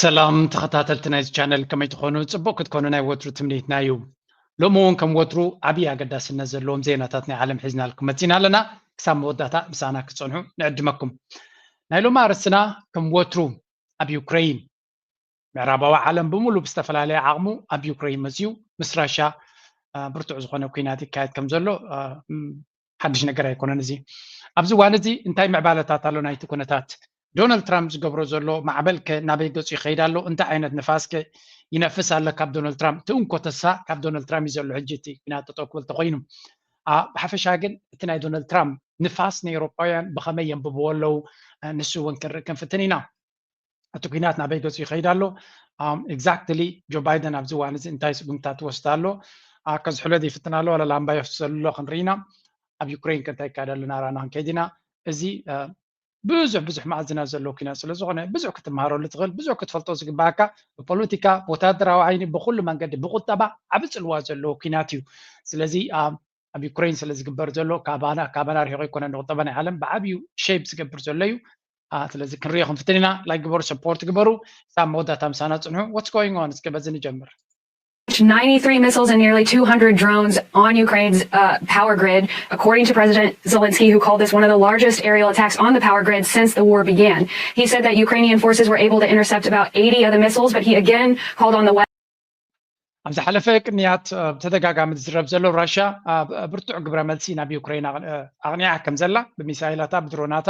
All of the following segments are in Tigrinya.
ሰላም ተኸታተልቲ ናይዚ ቻነል፣ ከመይ ትኾኑ? ጽቡቕ ክትኮኑ ናይ ወትሩ ትምኒትና እዩ። ሎሚ እውን ከም ወትሩ ዓብዪ ኣገዳስነት ዘለዎም ዜናታት ናይ ዓለም ሒዝናልኩም መጺና ኣለና። ክሳብ መወዳእታ ምሳና ክትጸንሑ ንዕድመኩም። ናይ ሎሚ ኣርእስትና ከም ወትሩ ኣብ ዩክሬን፣ ምዕራባዊ ዓለም ብምሉእ ብዝተፈላለየ ዓቕሙ ኣብ ዩክሬን መጺኡ ምስ ራሻ ብርቱዕ ዝኾነ ኲናት ይካየድ ከም ዘሎ ሓድሽ ነገር ኣይኮነን። እዚ ኣብዚ እዋን እዚ እንታይ ምዕባለታት ኣሎ ናይቲ ኩነታት? ዶናልድ ትራምፕ ዝገብሮ ዘሎ ማዕበል ከ ናበይ ገጹ ይኸይድ ኣሎ? እንታይ ዓይነት ንፋስ ከ ይነፍስ ኣሎ ካብ ዶናልድ ትራምፕ? እቲ እንኮ ተስፋ ካብ ዶናልድ ትራምፕ እዩ ዘሎ። ሕጂ እቲ ኲናት ጠጠው ክብል ተኾይኑ፣ ብሓፈሻ ግን እቲ ናይ ዶናልድ ትራምፕ ንፋስ ንኤውሮጳውያን ብኸመይ የንብብዎ ኣለዉ? ንሱ እውን ክንርኢ ክንፍትን ኢና። እቲ ኲናት ናበይ ገጹ ይኸይድ ኣሎ? ኤግዛክትሊ ጆ ባይደን ኣብዚ እዋን እዚ እንታይ ስጉምታት ትወስድ ኣሎ? ከዝሕሎ ይፍትን ኣሎ ዋላ ላምባ የፍስሰሉ ኣሎ ክንርኢ ኢና። ኣብ ዩክሬን ከ እንታይ ይካየድ ኣሎ ናራና ክንከይድ ኢና። እዚ ብዙሕ ብዙሕ መኣዝናት ዘለዎ ኲናት ስለ ዝኾነ ብዙሕ ክትመሃረሉ ትኽእል፣ ብዙሕ ክትፈልጦ ዝግባኣካ ብፖለቲካ፣ ብወታደራዊ ዓይኒ፣ ብኩሉ መንገዲ፣ ብቁጠባ ዓቢ ጽልዋ ዘለዎ ኲናት እዩ። ስለዚ ኣብ ዩክሬን ስለ ዝግበር ዘሎ ካባና ካባና ርሒቑ ኣይኮነን ንቁጠባ ናይ ዓለም ብዓብዩ ሼፕ ዝገብር ዘሎ እዩ። ስለዚ ክንሪኦ ክንፍትን ኢና። ላይክ ግበሩ፣ ሰፖርት ግበሩ። ሳብ መወዳእታ ምሳና ጽንሑ። What's going on? እስከ በዚ ንጀምር። ninety-three missiles and nearly two hundred drones on Ukraine's uh, power grid, according to President Zelensky, who called this one of the largest aerial attacks on the power grid since the war began. He said that Ukrainian forces were able to intercept about eighty of the missiles, but he again called on the West. ኣብ ዝሓለፈ ቅንያት ብተደጋጋሚ ዝዝረብ ዘሎ ራሽያ ብርቱዕ ግብረ መልሲ ናብ ዩክሬን ኣቕኒዓ ከም ዘላ ብሚሳይላታ ብድሮናታ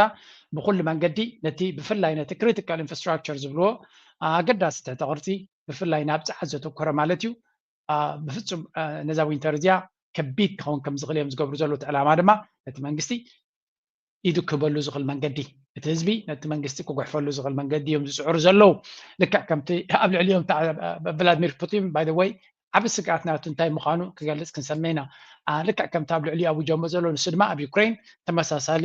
ብኩሉ መንገዲ ነቲ ብፍላይ ነቲ ክሪቲካል ኢንፍራስትራክቸር ዝብልዎ ኣገዳሲ ትሕተ ቅርፂ ብፍላይ ናብ ፀዓት ዘተኮረ ማለት እዩ። ብፍፁም ነዛ ዊንተር እዚኣ ከቢድ ክኸውን ከም ዝኽእል እዮም ዝገብሩ ዘለዉ። እቲ ዕላማ ድማ ነቲ መንግስቲ ኢዱ ክህበሉ ዝኽእል መንገዲ፣ እቲ ህዝቢ ነቲ መንግስቲ ክጉሕፈሉ ዝኽእል መንገዲ እዮም ዝፅዕሩ ዘለዉ። ልክዕ ከምቲ ኣብ ልዕሊኦም ቭላድሚር ፑቲን ባይ ወይ ዓብ ስግኣት ናቱ እንታይ ምዃኑ ክገልፅ ክንሰምዕ ኢና። ልክዕ ከምቲ ኣብ ልዕሊኡ ኣውጆሞ ዘሎ ንሱ ድማ ኣብ ዩክሬን ተመሳሳሊ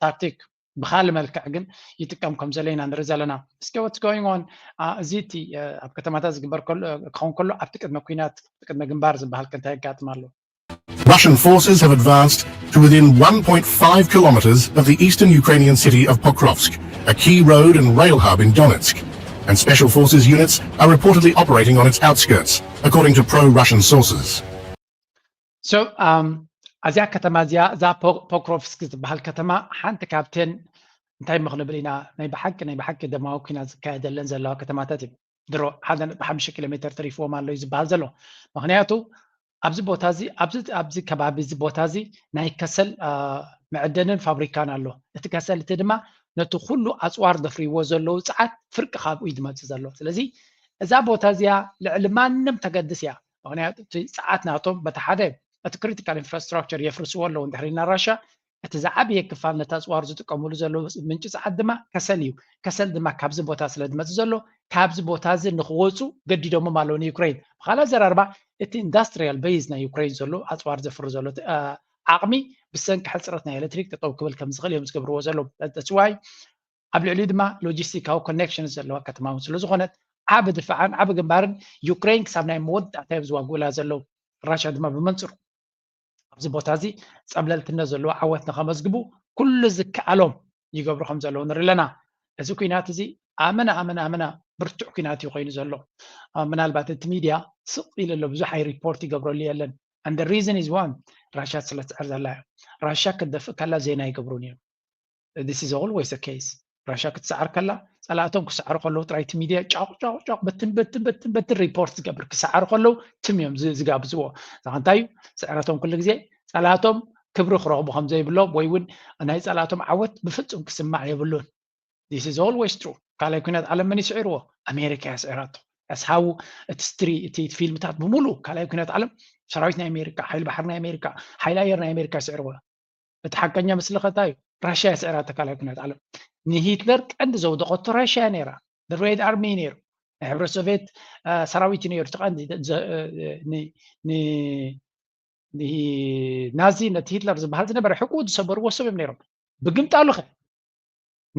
ታክቲክ ብካል መልክዕ ግን ይጥቀም ከም ዘሎ ኢና ንርኢ ዘለና። እስከ what's going on? እዚ እቲ ኣብ ከተማታት ዝግበር ክኸውን ከሎ ኣብቲ ቅድመ ኩናት ቅድመ ግንባር ዝበሃል ከ እንታይ የጋጥም ኣሎ? Russian forces have advanced to within one point five kilometers of the eastern Ukrainian city of Pokrovsk, a key road and rail hub in Donetsk, and special forces units are reportedly operating on its outskirts, according to pro-Russian sources. So, um, እዚኣ ከተማ እዚኣ እዛ ፖክሮቭስክ ዝበሃል ከተማ ሓንቲ ካብተን እንታይ ምኽንብል ኢና ናይ ብሓቂ ናይ ብሓቂ ደማዊ ኩናት ዝካየደለን ዘለዋ ከተማታት እዩ። ድሮ ሓደ ነጥቢ ሓሙሽተ ኪሎ ሜትር ተሪፍዎም ኣሎ እዩ ዝበሃል ዘሎ። ምክንያቱ ኣብዚ ቦታ እዚ ኣብዚ ኣብዚ ከባቢ እዚ ቦታ እዚ ናይ ከሰል መዐደንን ፋብሪካን ኣሎ። እቲ ከሰል እቲ ድማ ነቲ ኩሉ ኣፅዋር ዘፍርይዎ ዘለዉ ፀዓት ፍርቂ ካብኡ እዩ ዝመፅእ ዘሎ። ስለዚ እዛ ቦታ እዚኣ ልዕሊ ማንም ተገድስ እያ። ምክንያቱ እቲ ፀዓት ናቶም በቲ ሓደ እቲ ክሪቲካል ኢንፍራስትራክቸር የፍርስዎ ኣለዉ እንድሕር ኢልና ራሻ እቲ ዝዓበየ ክፋል ነቲ ኣፅዋር ዝጥቀምሉ ዘለዉ ምንጪ ፀዓት ድማ ከሰል እዩ። ከሰል ድማ ካብዚ ቦታ ስለ ዝመፅእ ዘሎ ካብዚ ቦታ እዚ ንክወፁ ገዲዶሞም ኣለዉ ንዩክሬን። ብካልእ ኣዘራርባ እቲ ኢንዳስትሪያል ቤዝ ናይ ዩክሬን ዘሎ ኣፅዋር ዘፍሪ ዘሎ ዓቕሚ ብሰንኪ ሕፅረት ናይ ኤሌክትሪክ ጠጠው ክብል ከም ዝኽእል እዮም ዝገብርዎ ዘለዉ። ተፅዋይ ኣብ ልዕሊኡ ድማ ሎጂስቲካዊ ኮኔክሽን ዘለዋ ከተማ እውን ስለ ዝኾነት ዓቢ ድፋዕን ዓቢ ግንባርን ዩክሬን ክሳብ ናይ መወዳእታ እዮም ዝዋግኡላ ዘለዉ። ራሻ ድማ ብመንፅሩ ኣብዚ ቦታ እዚ ፀብለልትነት ዘለዎ ዓወት ንኸመዝግቡ ኩሉ ዝከኣሎም ይገብሩ ከም ዘለዉ ንርኢ ኣለና። እዚ ኩናት እዚ ኣመና ኣመና ኣመና ብርቱዕ ኩናት እዩ ኮይኑ ዘሎ። ምናልባት እቲ ሚድያ ስቕ ኢሉ ኣሎ፣ ብዙሕ ኣይ ሪፖርት ይገብረሉ የለን። And the reason is one ራሻ ስለ ትፅዕር ዘላ እያ። ራሻ ክትደፍእ ከላ ዜና ይገብሩን እዮም። This is always the case። ራሻ ክትሰዓር ከላ ፀላእቶም ክሰዓሩ ከለዉ ጥራይ እቲ ሚድያ ጫቕ ጫቕ ጫቕ በትን በትን በትን በትን ሪፖርት ዝገብር ክሰዓሩ ከለዉ ትም እዮም ዝጋብዝዎ። እንታይ እዩ ስዕረቶም ኩሉ ግዜ ፀላእቶም ክብሪ ክረኽቡ ከም ዘይብሎም ወይ እውን ናይ ፀላእቶም ዓወት ብፍፁም ክስማዕ የብሉን። This is always true። ካልኣይ ኩናት ዓለም መን ይስዕርዎ? ኣሜሪካ እያ ስዕራቶ። ያስሃው እቲ ስትሪ እቲ ፊልምታት ብምሉ ካልኣይ ኩናት ዓለም ሰራዊት ናይ ኣሜሪካ፣ ሓይሊ ባሕሪ ናይ ኣሜሪካ፣ ሓይሊ ኣየር ናይ ኣሜሪካ ይስዕርዎ። እቲ ሓቀኛ ምስልኸ እንታይ እዩ? ራሽያ እያ ስዕራቶ ካልኣይ ኩናት ዓለም። ንሂትለር ቀንዲ ዘውደቐቶ ራሽያ እያ ነይራ። ሬድ ኣርሚ ነይሩ። ናይ ሕብረት ሶቪየት ሰራዊት እዩ ነይሩ። እቲ ቀንዲ ናዚ ነቲ ሂትለር ዝበሃል ዝነበረ ሕቁ ዝሰበርዎ ሰብ እዮም ነይሮም። ብግምጣሉ ኸ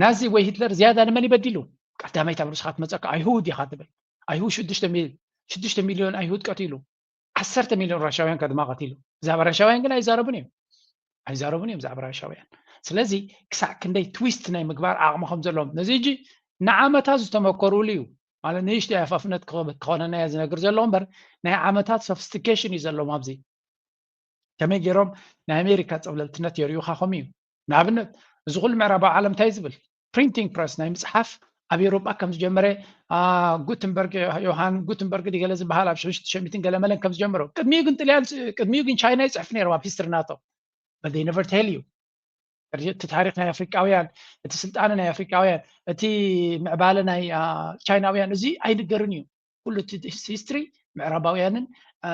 ናዚ ወይ ሂትለር ዝያዳ ንመን ይበዲሉ? ቀዳመይቲ ኣብ ርእስኻ ትመፀካ ኣይሁድ ኢኻ ትብል። ኣይሁድ ሽዱሽተ ሚልዮን ኣይሁድ ቀቲሉ። ዓሰርተ ሚልዮን ራሻውያን ከድማ ቀቲሉ። ብዛዕባ ራሻውያን ግን ኣይዛረቡን እዮም። ኣይዛረቡን እዮም ብዛዕባ ራሻውያን። ስለዚ ክሳዕ ክንደይ ትዊስት ናይ ምግባር ዓቕሚ ከም ዘለዎም ነዚ ሕጂ ንዓመታት ዝተመከሩሉ እዩ። ማለት ንእሽቶ ኣፋፍነት ክኾነና እያ ዝነግር ዘሎ እምበር ናይ ዓመታት sophistication እዩ ዘለዎም ኣብዚ። ከመይ ገይሮም ናይ ኣሜሪካ ፀብለልትነት የርእዩኻ ከምኡ እዩ። ንኣብነት እዚ ኩሉ ምዕራባዊ ዓለም እንታይ ዝብል printing press ናይ ምፅሓፍ ኣብ ኤውሮጳ ከም ዝጀመረ ጉትንበርግ ዮሃን ጉትንበርግ ድገለ ዝበሃል ኣብ ሽሕሽትሸሚትን ገለመለን ከም ዝጀመረ ቅድሚኡ ግን ጥልያን ቅድሚኡ ግን ቻይና ይፅሕፍ ነይሮም ኣብ ሂስትሪ ናቶም but they never tell you። እቲ ታሪክ ናይ ኣፍሪቃውያን፣ እቲ ስልጣነ ናይ ኣፍሪቃውያን፣ እቲ ምዕባለ ናይ ቻይናውያን እዚ ኣይንገርን እዩ። ኩሉ ሂስትሪ ምዕራባውያንን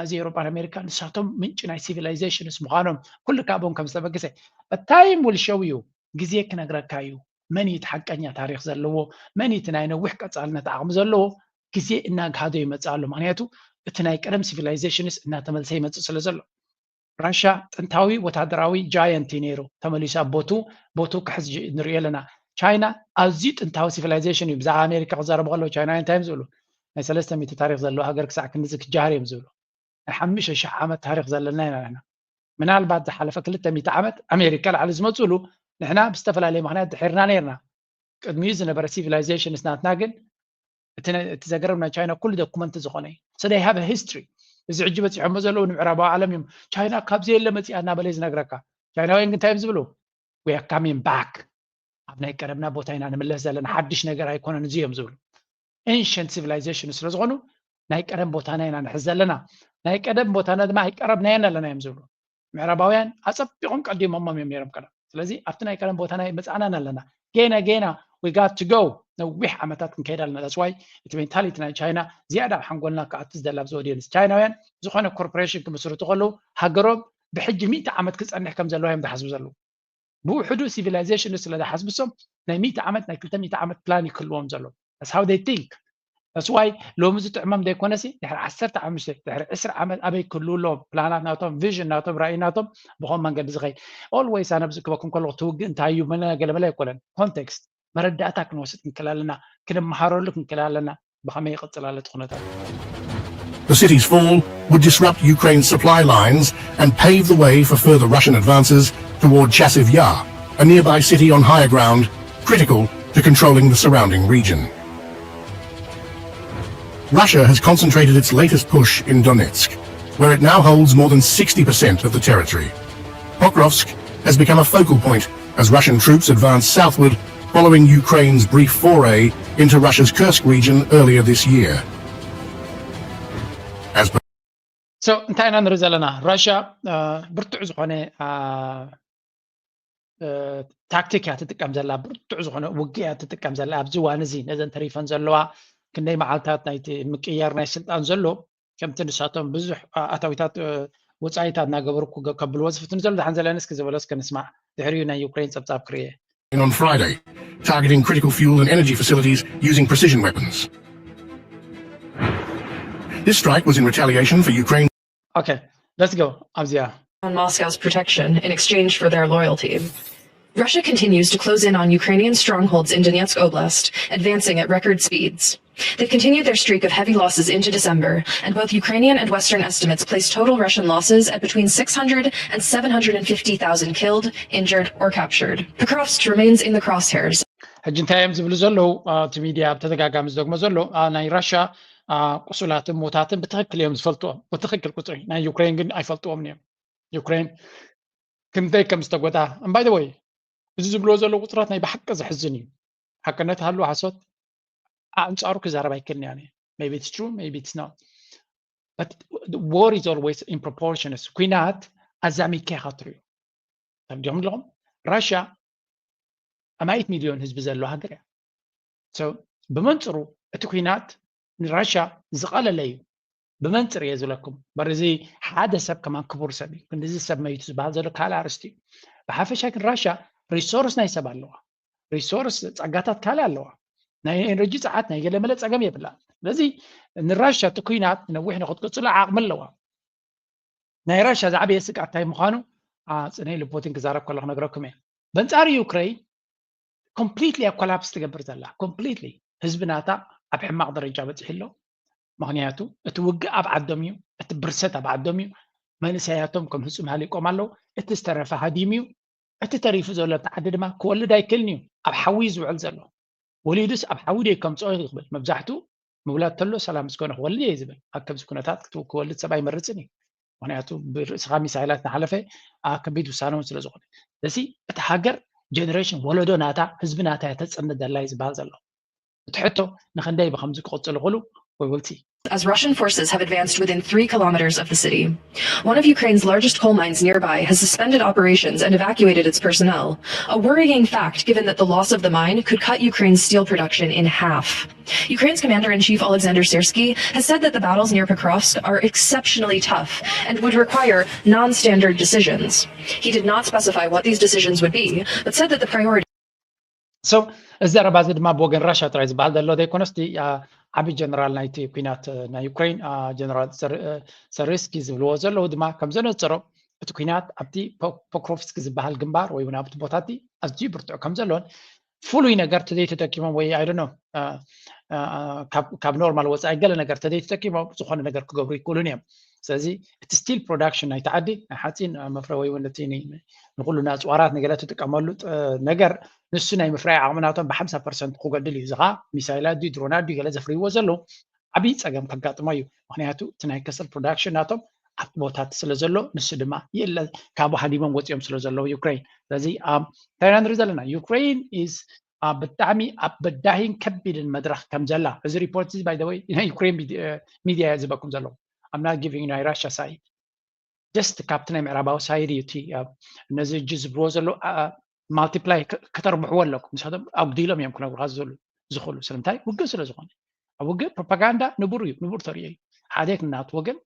እዚ ኤውሮጳን ኣሜሪካ ንሳቶም ምንጭ ናይ civilizations ምዃኖም ኩሉ ካብኦም ከም ዝተበገሰ time will show you። ግዜ ክነግረካ እዩ መን እዩ እቲ ሓቀኛ ታሪክ ዘለዎ፣ መን እዩ እቲ ናይ ነዊሕ ቀፃልነት ዓቕሚ ዘለዎ። ግዜ እናግሃዶ ይመፅእ ኣሎ። ምክንያቱ እቲ ናይ ቀደም civilizations እናተመልሰ ይመፅእ ስለ ዘሎ። ራሻ ጥንታዊ ወታደራዊ giant እዩ ነይሩ። ተመሊሱ ኣብ ቦቱ ቦቱ ክሕዝ ንሪኦ ኣለና። ቻይና ኣዝዩ ጥንታዊ civilization እዩ። ብዛዕባ ኣሜሪካ ክዛረቡ ከለዉ ቻይናውያን እንታይ እዮም ዝብሉ? ናይ ሰለስተ ሚእቲ ታሪክ ዘለዎ ሃገር ክሳዕ ክንድዚ ክጀሃር እዮም ዝብሉ። ናይ ሓሙሽተ ሽሕ ዓመት ታሪክ ዘለና ኢና ንሕና። ምናልባት ዝሓለፈ ክልተ ሚእቲ ዓመት ኣሜሪካ ላዕሊ ዝመፅሉ ንሕና ብዝተፈላለየ ምክንያት ድሒርና ነርና። ቅድሚኡ ዝነበረ civilizations ናትና ግን እቲ ዘገርም ናይ ቻይና ኩሉ ዶኩመንት ዝኾነ እዩ። So they have a history። እዚ ሕጂ በፂሖሞ ዘለዉ ንምዕራባዊ ዓለም እዮም። ቻይና ካብዚ የለ መፂኣ እናበለ ዝነግረካ። ቻይናውያን ግን እንታይ እዮም ዝብሉ? We are coming back። ኣብ ናይ ቀደምና ቦታ ኢና ንምለስ ዘለና፣ ሓድሽ ነገር ኣይኮነን እዚ እዮም ዝብሉ። Ancient civilization ስለ ዝኾኑ ናይ ቀደም ቦታና ኢና ንሕዝ ዘለና። ናይ ቀደም ቦታና ድማ ኣይቀረብናየን ኣለና እዮም ዝብሉ። ምዕራባውያን ኣፀቢቖም ቀዲሞሞም እዮም ነይሮም ቀደም። ስለዚ ኣብቲ ናይ ቀደም ቦታና ኣይመፃእናን ኣለና። ጌና ጌና we got to go። ነዊሕ ዓመታት ክንከይድ ኣለና። That's why እቲ mentality ናይ ቻይና ዝያዳ ኣብ ሓንጎልና ክኣቱ ዝደሊ ኣብዚ audience። ቻይናውያን ዝኾነ corporation ክምስርቱ ከለዉ ሃገሮም ብሕጂ ሚእቲ ዓመት ክፀንሕ ከም ዘለዋ እዮም ዝሓስቡ ዘለዉ። ብውሕዱ civilization ስለ ዝሓስቡ እሶም ናይ ሚእቲ ዓመት ናይ ክልተ ሚእቲ ዓመት plan እዩ ክህልዎም ዘሎ። That's how they think። That's why ሎሚ ዝጥዕሞም ዘይኮነሲ ድሕሪ ዓሰርተ ሓሙሽተ ድሕሪ ዕስራ ዓመት ኣበይ ክህልዉ ኣለዎም? ፕላናት ናቶም፣ ቪዥን ናቶም፣ ራእይ ናቶም ብኸም መንገዲ ዝኸይድ። Always ኣነ ብዝክበኩም ከለኹ ትውግእ እንታይ እዩ መለ ገለመለ ኣይኮነን። ኮንቴክስት መረዳእታ ክንወስድ ክንክእል ኣለና፣ ክንመሃረሉ ክንክእል ኣለና። ብኸመይ ይቕፅል ኣሎ እቲ ኩነታት? The city's fall would disrupt Ukraine's supply lines and pave the way for further Russian advances toward Chasiv Yar, a nearby city on higher ground critical to controlling the surrounding region. Russia has concentrated its latest push in Donetsk, where it now holds more than sixty percent of the territory. Pokrovsk has become a focal point as Russian troops advance southward following Ukraine's brief foray into Russia's Kursk region earlier this year. As per So እንታይ ኢና ንርኢ ዘለና? ራሽያ ብርቱዕ ዝኾነ ታክቲክ እያ ትጥቀም ዘላ፣ ብርቱዕ ዝኾነ ውግእ እያ ትጥቀም ዘላ ኣብዚ እዋን እዚ። ነዘን ተሪፈን ዘለዋ ክንደይ መዓልታት ናይቲ ምቅያር ናይ ስልጣን ዘሎ ከምቲ ንሳቶም ብዙሕ ኣታዊታት ወፃኢታት እናገበሩ ከብልዎ ዝፍትኑ ዘሎ። ደሓን ዘለንስኪ ዝበሎ እስከ ንስማዕ፣ ድሕሪኡ ናይ ዩክሬን ፀብፃብ ክርኤ። On Friday, targeting critical fuel and energy facilities using precision weapons. This strike was in retaliation for Ukraine. Okay, let's go ኣብዚኣ። On Moscow's protection in exchange for their loyalty. Russia continues to close in on Ukrainian strongholds in Donetsk Oblast, advancing at record speeds. They've continued their streak of heavy losses into December, and both Ukrainian and Western estimates place total Russian losses at between six hundred and seven hundred and fifty thousand killed, injured, or captured. Pokrovsk remains in the crosshairs. ሕጂ እንታይ እዮም ዝብሉ ዘለዉ? እቲ ሚድያ ብተደጋጋሚ ዝደግሞ ዘሎ ናይ ራሽያ ቁሱላትን ሞታትን ብትክክል እዮም ዝፈልጥዎም። ብትክክል ቁፅሪ ናይ ዩክሬን ግን ኣይፈልጥዎም እዮም። ዩክሬን ክንደይ ከም ዝተጎዳ እምባይ ወይ እዚ ዝብልዎ ዘለዉ ቁፅራት ናይ ብሓቂ ዘሕዝን እዩ። ሓቅነት ሃሉ ሓሶት ኣንፃሩ ክዛረብ ኣይክእልን እያ። Maybe it's true, maybe it's not. But war is always in proportions. ኩናት ኣዛሚካ ኢኻ ትሪኦ። ተርዲኦም ኣለኹም? ራሽያ ኣማይት ሚልዮን ህዝቢ ዘለዎ ሃገር እያ። ብመንፅሩ እቲ ኩናት ንራሽያ ዝቐለለ እዩ። ብመንፅር እየ ዝብለኩም። በር እዚ ሓደ ሰብ ከማን ክቡር ሰብ እዩ። ክንድዚ ሰብ መይቱ ዝበሃል ዘሎ ካልእ ኣርስቲ እዩ። ብሓፈሻ ግን ራሽያ ሪሶርስ ናይ ሰብ ኣለዋ። ሪሶርስ ጸጋታት ካልእ ኣለዋ። ናይ ኤነርጂ ጸዓት ናይ ገለመለ ጸገም የብላን። ስለዚ ንራሽያ እቲ ኩናት ነዊሕ ንክትቅጽሎ ዓቕሚ ኣለዋ። ናይ ራሽያ ዝዓበየ ስግኣት እንታይ ምዃኑ ኣፅነይ ልፖቲን ክዛረብ ከሎ ክነግረኩም እየ። በንጻሩ ዩክሬን ኮምፕሊትሊ እያ ኮላፕስ ትገብር ዘላ። ኮምፕሊትሊ ህዝቢ ናታ ኣብ ሕማቕ ደረጃ በፂሑ ኣሎ። ምክንያቱ እቲ ውግእ ኣብ ዓዶም እዩ፣ እቲ ብርሰት ኣብ ዓዶም እዩ። መንእሰያቶም ከም ህፁም ሃሊቆም ኣለዉ። እቲ ዝተረፈ ሃዲም እዩ። እቲ ተሪፉ ዘሎ ኣብቲ ዓዲ ድማ ክወልድ ኣይክእልን እዩ። ኣብ ሓዊ እዩ ዝውዕል ዘሎ። ወሊዱስ ኣብ ሓዊ ዶ ከምፅኦ ይኽብል? መብዛሕትኡ ምውላድ ተሎ ሰላም እስኮነ ክወልድ እየ ዝብል። ኣብ ከምዚ ኩነታት ክወልድ ሰብ ኣይመርፅን እዩ። ምክንያቱ ብርእስኻ ሚሳይላት እናሓለፈ ከቢድ ውሳነ እውን ስለ ዝኾነ፣ እዚ እቲ ሃገር ጀነሬሽን ወለዶ ናታ ህዝቢ ናታ ተፅንት ዘላ እዩ ዝበሃል ዘሎ። እቲ ሕቶ ንክንደይ ብከምዚ ክቕፅል ይኽእሉ? We will see. As Russian forces have advanced within three kilometers of the city. One of Ukraine's largest coal mines nearby has suspended operations and evacuated its personnel, a worrying fact given that the loss of the mine could cut Ukraine's steel production in half. Ukraine's commander in chief Alexander Syrsky has said that the battles near Pokrovsk are exceptionally tough and would require non standard decisions. He did not specify what these decisions would be, but said that the priority So እዚ ዘረባ እዚ ድማ ብወገን ራሻ ጥራይ ዝበሃል ዘሎ ዘይኮነስ፣ እቲ ዓቢ ጀነራል ናይቲ ኩናት ናይ ዩክሬን ጀነራል ሰሪስኪ ዝብልዎ ዘለዉ ድማ ከም ዘነጸሮ፣ እቲ ኩናት ኣብቲ ፖክሮቭስክ ዝበሃል ግንባር ወይ እውን ኣብቲ ቦታቲ ኣዝዩ ብርቱዕ ከም ዘሎን፣ ፍሉይ ነገር ተዘይተጠቂሞም ወይ ኣይደኖ ካብ ኖርማል ወፃኢ ገለ ነገር ተዘይተጠቂሞም ዝኾነ ነገር ክገብሩ ይክእሉን እዮም። ስለዚ እቲ ስቲል ፕሮዳክሽን ናይቲ ዓዲ ናይ ሓፂን መፍረ ወይ እውን እቲ ንኩሉ ንኣፅዋራት ንገለ ትጥቀመሉ ነገር ንሱ ናይ ምፍራይ ዓቕሚ ናቶም ብሓምሳ ፐርሰንት ክጎድል እዩ። እዚ ከዓ ሚሳይላት ድዩ ድሮናት ድዩ ገለ ዘፍርይዎ ዘለዉ ዓብዪ ፀገም ከጋጥሞ እዩ። ምክንያቱ እቲ ናይ ከሰል ፕሮዳክሽን ናቶም ኣብቲ ቦታት ስለ ዘሎ ንሱ ድማ ይእለ ካብኡ ሃዲሞም ወፂኦም ስለ ዘለዉ ዩክሬን። ስለዚ እንታይ ኢና ንርኢ ዘለና? ዩክሬን ኢዝ ብጣዕሚ ኣብ በዳሂን ከቢድን መድረኽ ከም ዘላ እዚ ሪፖርት እዚ ባይ ወይ ናይ ዩክሬን ሚድያ እየ ዝበኩም ዘለዉ። I'm not giving ናይ ራሻ ሳይድ፣ ጀስት ካብቲ ናይ ምዕራባዊ ሳይድ እዩ። እቲ ነዚ እጅ ዝብልዎ ዘለዉ ማልቲፕላይ ከተርብሕዎ ኣለኩም። ንሳቶም ኣጉዲሎም እዮም ክነግሩካ ዝኽእሉ። ስለምንታይ? ውግእ ስለ ዝኾነ። ኣብ ውግእ ፕሮፓጋንዳ ንቡር እዩ፣ ንቡር ተርእዮ እዩ። ሓደ ናቱ ወገን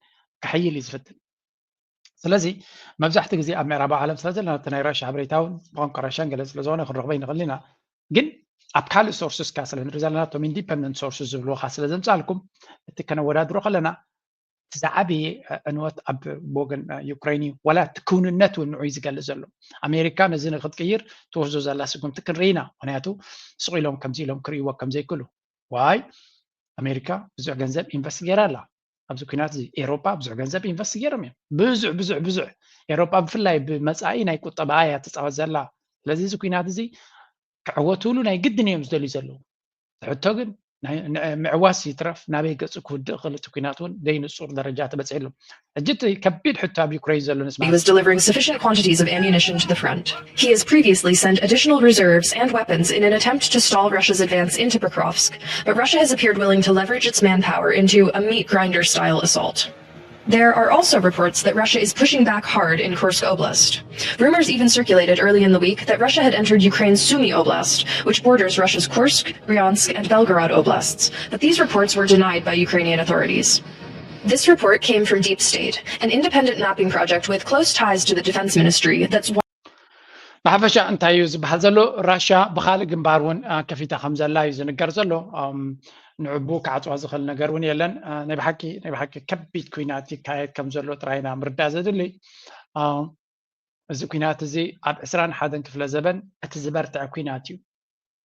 ክሕይል እዩ ዝፍትን። ስለዚ መብዛሕትኡ ግዜ ኣብ ምዕራባዊ ዓለም ስለ ዘለና እቲ ናይ ራሻ ሓበሬታ እውን ብቋንቋ ራሻን ገለ ስለ ዝኾነ ክንረኽቦ ይንኽእል ኢና። ግን ኣብ ካልእ ሶርስስ ካ ስለ ንርኢ ዘለና እቶም ኢንዲፐንደንት ሶርስስ ዝብልዎ ካ ስለ ዘምፃልኩም እቲ ከነወዳድሮ ከለና እቲ ዝዓበየ ዕንወት ኣብ ወገን ዩክሬን እዩ። ዋላ እቲ ክውንነት እውን ንዑ እዩ ዝገልፅ ዘሎ። ኣሜሪካ ነዚ ንክትቅይር ትወስዶ ዘላ ስጉምቲ ክንርኢ ኢና። ምክንያቱ ስቕ ኢሎም ከምዚ ኢሎም ክርእይዎ ከም ዘይክእሉ። ዋይ ኣሜሪካ ብዙሕ ገንዘብ ኢንቨስት ገይራ ኣላ ኣብዚ ኩናት እዚ። ኤሮጳ ብዙሕ ገንዘብ ኢንቨስት ገይሮም እዮም። ብዙሕ ብዙሕ ብዙሕ ኤሮጳ ብፍላይ ብመፃኢ ናይ ቁጠባ እያ ትፃወት ዘላ። ስለዚ እዚ ኩናት እዚ ክዕወትሉ ናይ ግድን እዮም ዝደልዩ ዘለዉ። ሕቶ ግን ምዕዋስ ይትረፍ ናበይ ገፁ ክውድእ ክእል እቲ ኩናት እውን ዘይንፁር ደረጃ ተበፂሕሉ። ሕጂ እቲ ከቢድ ሕቶ ኣብ ዩክሬን ዘሎ ንስማ። He was delivering sufficient quantities of ammunition to the front. He has previously sent additional reserves and weapons in an attempt to stall Russia's advance into Pokrovsk, but Russia has appeared willing to leverage its manpower into a meat grinder style assault. There are also reports that Russia is pushing back hard in Kursk Oblast. Rumors even circulated early in the week that Russia had entered Ukraine's Sumy Oblast, which borders Russia's Kursk, Bryansk, and Belgorod oblasts, but these reports were denied by Ukrainian authorities. This report came from Deep State, an independent mapping project with close ties to the Defense Ministry that's ብሓፈሻ እንታይ እዩ ዝበሃል ዘሎ? ራሻ ብካልእ ግንባር እውን ከፊታ ከም ዘላ እዩ ዝንገር ዘሎ። ንዕቡ ክዓፅዋ ዝኽእል ነገር እውን የለን። ናይ ብሓቂ ናይ ብሓቂ ከቢድ ኩናት ይካየድ ከም ዘሎ ጥራይና ምርዳእ ዘድሊ። እዚ ኩናት እዚ ኣብ ዕስራን ሓደን ክፍለ ዘበን እቲ ዝበርትዐ ኩናት እዩ።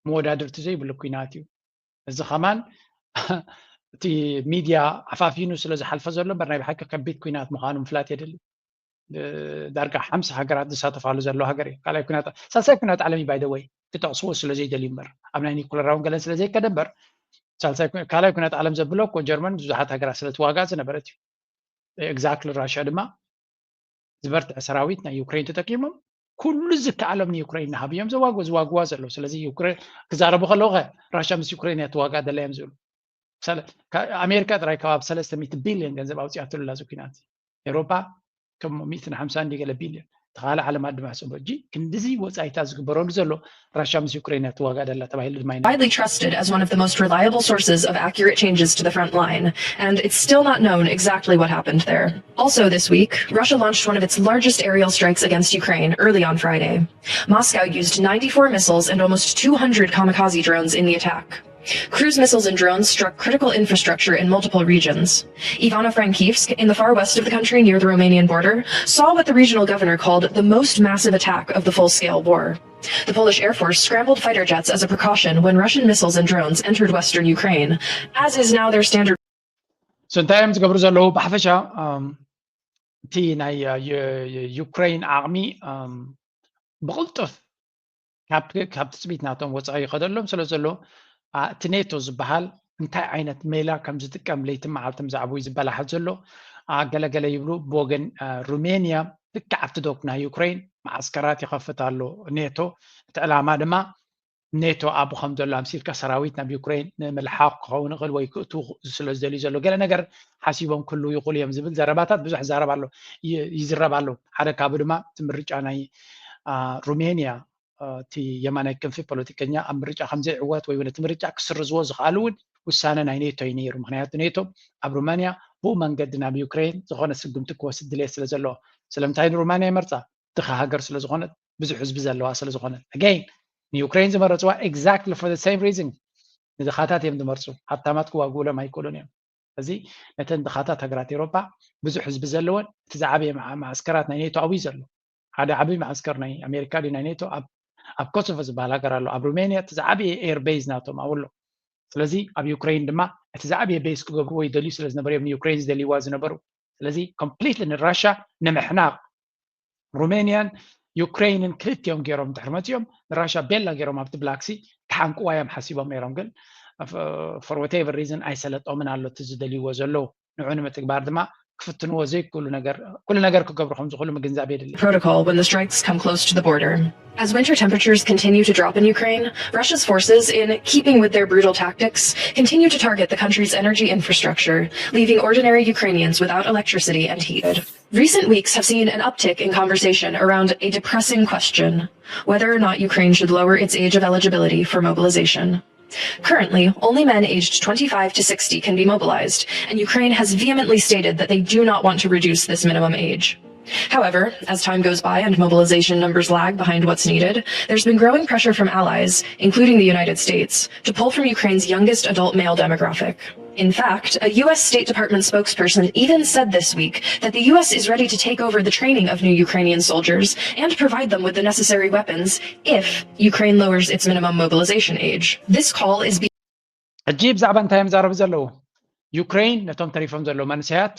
መወዳድርቲ ዘይብሉ ኩናት እዩ። እዚ ከማን እቲ ሚድያ ዓፋፊኑ ስለ ዝሓልፈ ዘሎ እምበር ናይ ብሓቂ ከቢድ ኩናት ምዃኑ ምፍላጥ የድሊ። ዳርጋ ሓምሳ ሃገራት ዝሳተፋሉ ዘሎ ሃገር እዩ። ካልኣይ ኩናት ሳልሳይ ኩናት ዓለም እዩ ባይደወይ ክጠቕስዎ ስለ ዘይደልዩ እምበር ኣብ ናይ ኒኩለራውን ገለን ስለ ዘይከደ እምበር ካልኣይ ኩናት ዓለም ዘብሎ እኮ ጀርመን ብዙሓት ሃገራት ስለ ትዋጋእ ዝነበረት እዩ። ኤግዛክትሊ ራሽያ ድማ ዝበርትዐ ሰራዊት ናይ ዩክሬን ተጠቂሞም ኩሉ ዝከኣሎም ንዩክሬን እናሃብዮም ዘዋግዎ ዝዋግዋ ዘለዉ። ስለዚ ዩክሬን ክዛረቡ ከለዉ ከ ራሽያ ምስ ዩክሬን እያ ትዋጋእ ደላ እዮም ዝብሉ። ኣሜሪካ ጥራይ ከባቢ ሰለስተ ሚእቲ ቢልዮን ገንዘብ ኣውፅኣትሉ ኣላ እዚ ኩናት። ኤውሮፓ ከም ሚእትን ሓምሳን እንዲ ገለ ቢልዮን ተኻለ ዓለም ኣድማስ እሞ እጂ ክንድዚ ወፃኢታት ዝግበረሉ ዘሎ ራሽያ ምስ ዩክሬን እያ ትዋጋእ ደላ ተባሂሉ ድማ ኢና Widely trusted as one of the most reliable sources of accurate changes to the front line, and it's still not known exactly what happened there. Also this week, Russia launched one of its largest aerial strikes against Ukraine early on Friday. Moscow used ninety-four missiles and almost two hundred kamikaze drones in the attack. Cruise missiles and drones struck critical infrastructure in multiple regions. Ivano-Frankivsk, in the far west of the country near the Romanian border, saw what the regional governor called the most massive attack of the full-scale war. The Polish Air Force scrambled fighter jets as a precaution when Russian missiles and drones entered western Ukraine, as is now their standard. So እንታይ እዮም ዝገብሩ ዘለዉ? ብሓፈሻ እቲ ናይ ዩክሬን ዓቕሚ ብቕልጡፍ ካብ ትፅቢት ናቶም ወፃኢ ይኸደሎም ስለ ዘሎ እቲ ኔቶ ዝበሃል እንታይ ዓይነት ሜላ ከም ዝጥቀም ለይትን መዓልትን ብዛዕባኡ እዩ ዝበላሓት ዘሎ። ገለገለ ይብሉ። ብወገን ሩሜንያ ልክዕ ኣብቲ ዶብ ናይ ዩክሬን መዓስከራት ይኸፍት ኣሎ ኔቶ። እቲ ዕላማ ድማ ኔቶ ኣብኡ ከም ዘሎ ኣምሲልካ ሰራዊት ናብ ዩክሬን ንምልሓኽ ክኸውን ይኽእል ወይ ክእትዉ ስለ ዝደልዩ ዘሎ ገለ ነገር ሓሲቦም ክህልዉ ይኽእሉ እዮም ዝብል ዘረባታት ብዙሕ ይዛረብ ኣሎ፣ ይዝረብ ኣሎ። ሓደ ካብኡ ድማ እቲ ምርጫ ናይ ሩሜንያ፣ እቲ የማናይ ክንፊ ፖለቲከኛ ኣብ ምርጫ ከም ዘይዕወት ወይ እውን እቲ ምርጫ ክስርዝዎ ዝኽኣሉ እውን ውሳነ ናይ ኔቶ እዩ ነይሩ። ምክንያቱ ኔቶ ኣብ ሩማንያ ብኡ መንገዲ ናብ ዩክሬን ዝኾነ ስጉምቲ ክወስድ ድሌት ስለ ዘለዎ። ስለምንታይ ንሩማንያ ይመርፃ? ድኻ ሃገር ስለ ዝኾነት፣ ብዙሕ ህዝቢ ዘለዋ ስለ ዝኾነት። Again ንዩክሬን ዝመረፅዋ exactly for the same reason። ንድኻታት እዮም ዝመርፁ፣ ሃብታማት ክዋግኡሎም ኣይክእሉን እዮም። እዚ ነተን ድኻታት ሃገራት ኤውሮጳ ብዙሕ ህዝቢ ዘለወን እቲ ዝዓበየ መዓ- መዓስከራት ናይ ኔቶ ኣብኡ እዩ ዘሎ። ሓደ ዓብዪ መዓስከር ናይ ኣሜሪካ ድዩ ናይ ኔቶ ኣብ ኣብ ኮሶቮ ዝበሃል ሃገር ኣሎ። ኣብ ሩሜንያ እቲ ዝዓበየ air base ናቶም ኣብኡ ኣሎ። ስለዚ ኣብ ዩክሬን ድማ እቲ ዝዓበየ base ክገብርዎ ይደልዩ ስለ ዝነበሩ እዮም ንዩክሬን ዝደልይዋ ዝነበሩ። ስለዚ completely ንራሻ ንምሕናቕ ሩሜንያን ዩክሬንን ክልቲኦም ገይሮም ድሕሪ መፂኦም ንራሻ ቤላ ገይሮም ኣብቲ ብላክሲ ክሓንቅዋ እዮም ሓሲቦም ነይሮም። ግን for whatever reason ኣይሰለጦምን ኣሎ እቲ ዝደልይዎ ዘለዉ። ንዑ ንምትግባር ድማ ክፍትንዎ ዘይክእሉ ነገር ኩሉ ነገር ክገብሩ ከም ዝኽእሉ ምግንዛብ የድሊ። Protocol when the strikes come close to the border. As winter temperatures continue to drop in Ukraine, Russia's forces, in keeping with their brutal tactics, continue to target the country's energy infrastructure, leaving ordinary Ukrainians without electricity and heat. Recent weeks have seen an uptick in conversation around a depressing question: whether or not Ukraine should lower its age of eligibility for mobilization. Currently, only men aged twenty-five to sixty can be mobilized, and Ukraine has vehemently stated that they do not want to reduce this minimum age. However, as time goes by and mobilization numbers lag behind what's needed, there's been growing pressure from allies, including the United States, to pull from Ukraine's youngest adult male demographic. In fact, a U S State Department spokesperson even said this week that the U S is ready to take over the training of new Ukrainian soldiers and provide them with the necessary weapons if Ukraine lowers its minimum mobilization age. This call is being ሕጂ ብዛዕባ እንታይ እዮም ዛረቡ ዘለዉ? ዩክሬን ነቶም ተሪፎም ዘለዉ መንእሰያት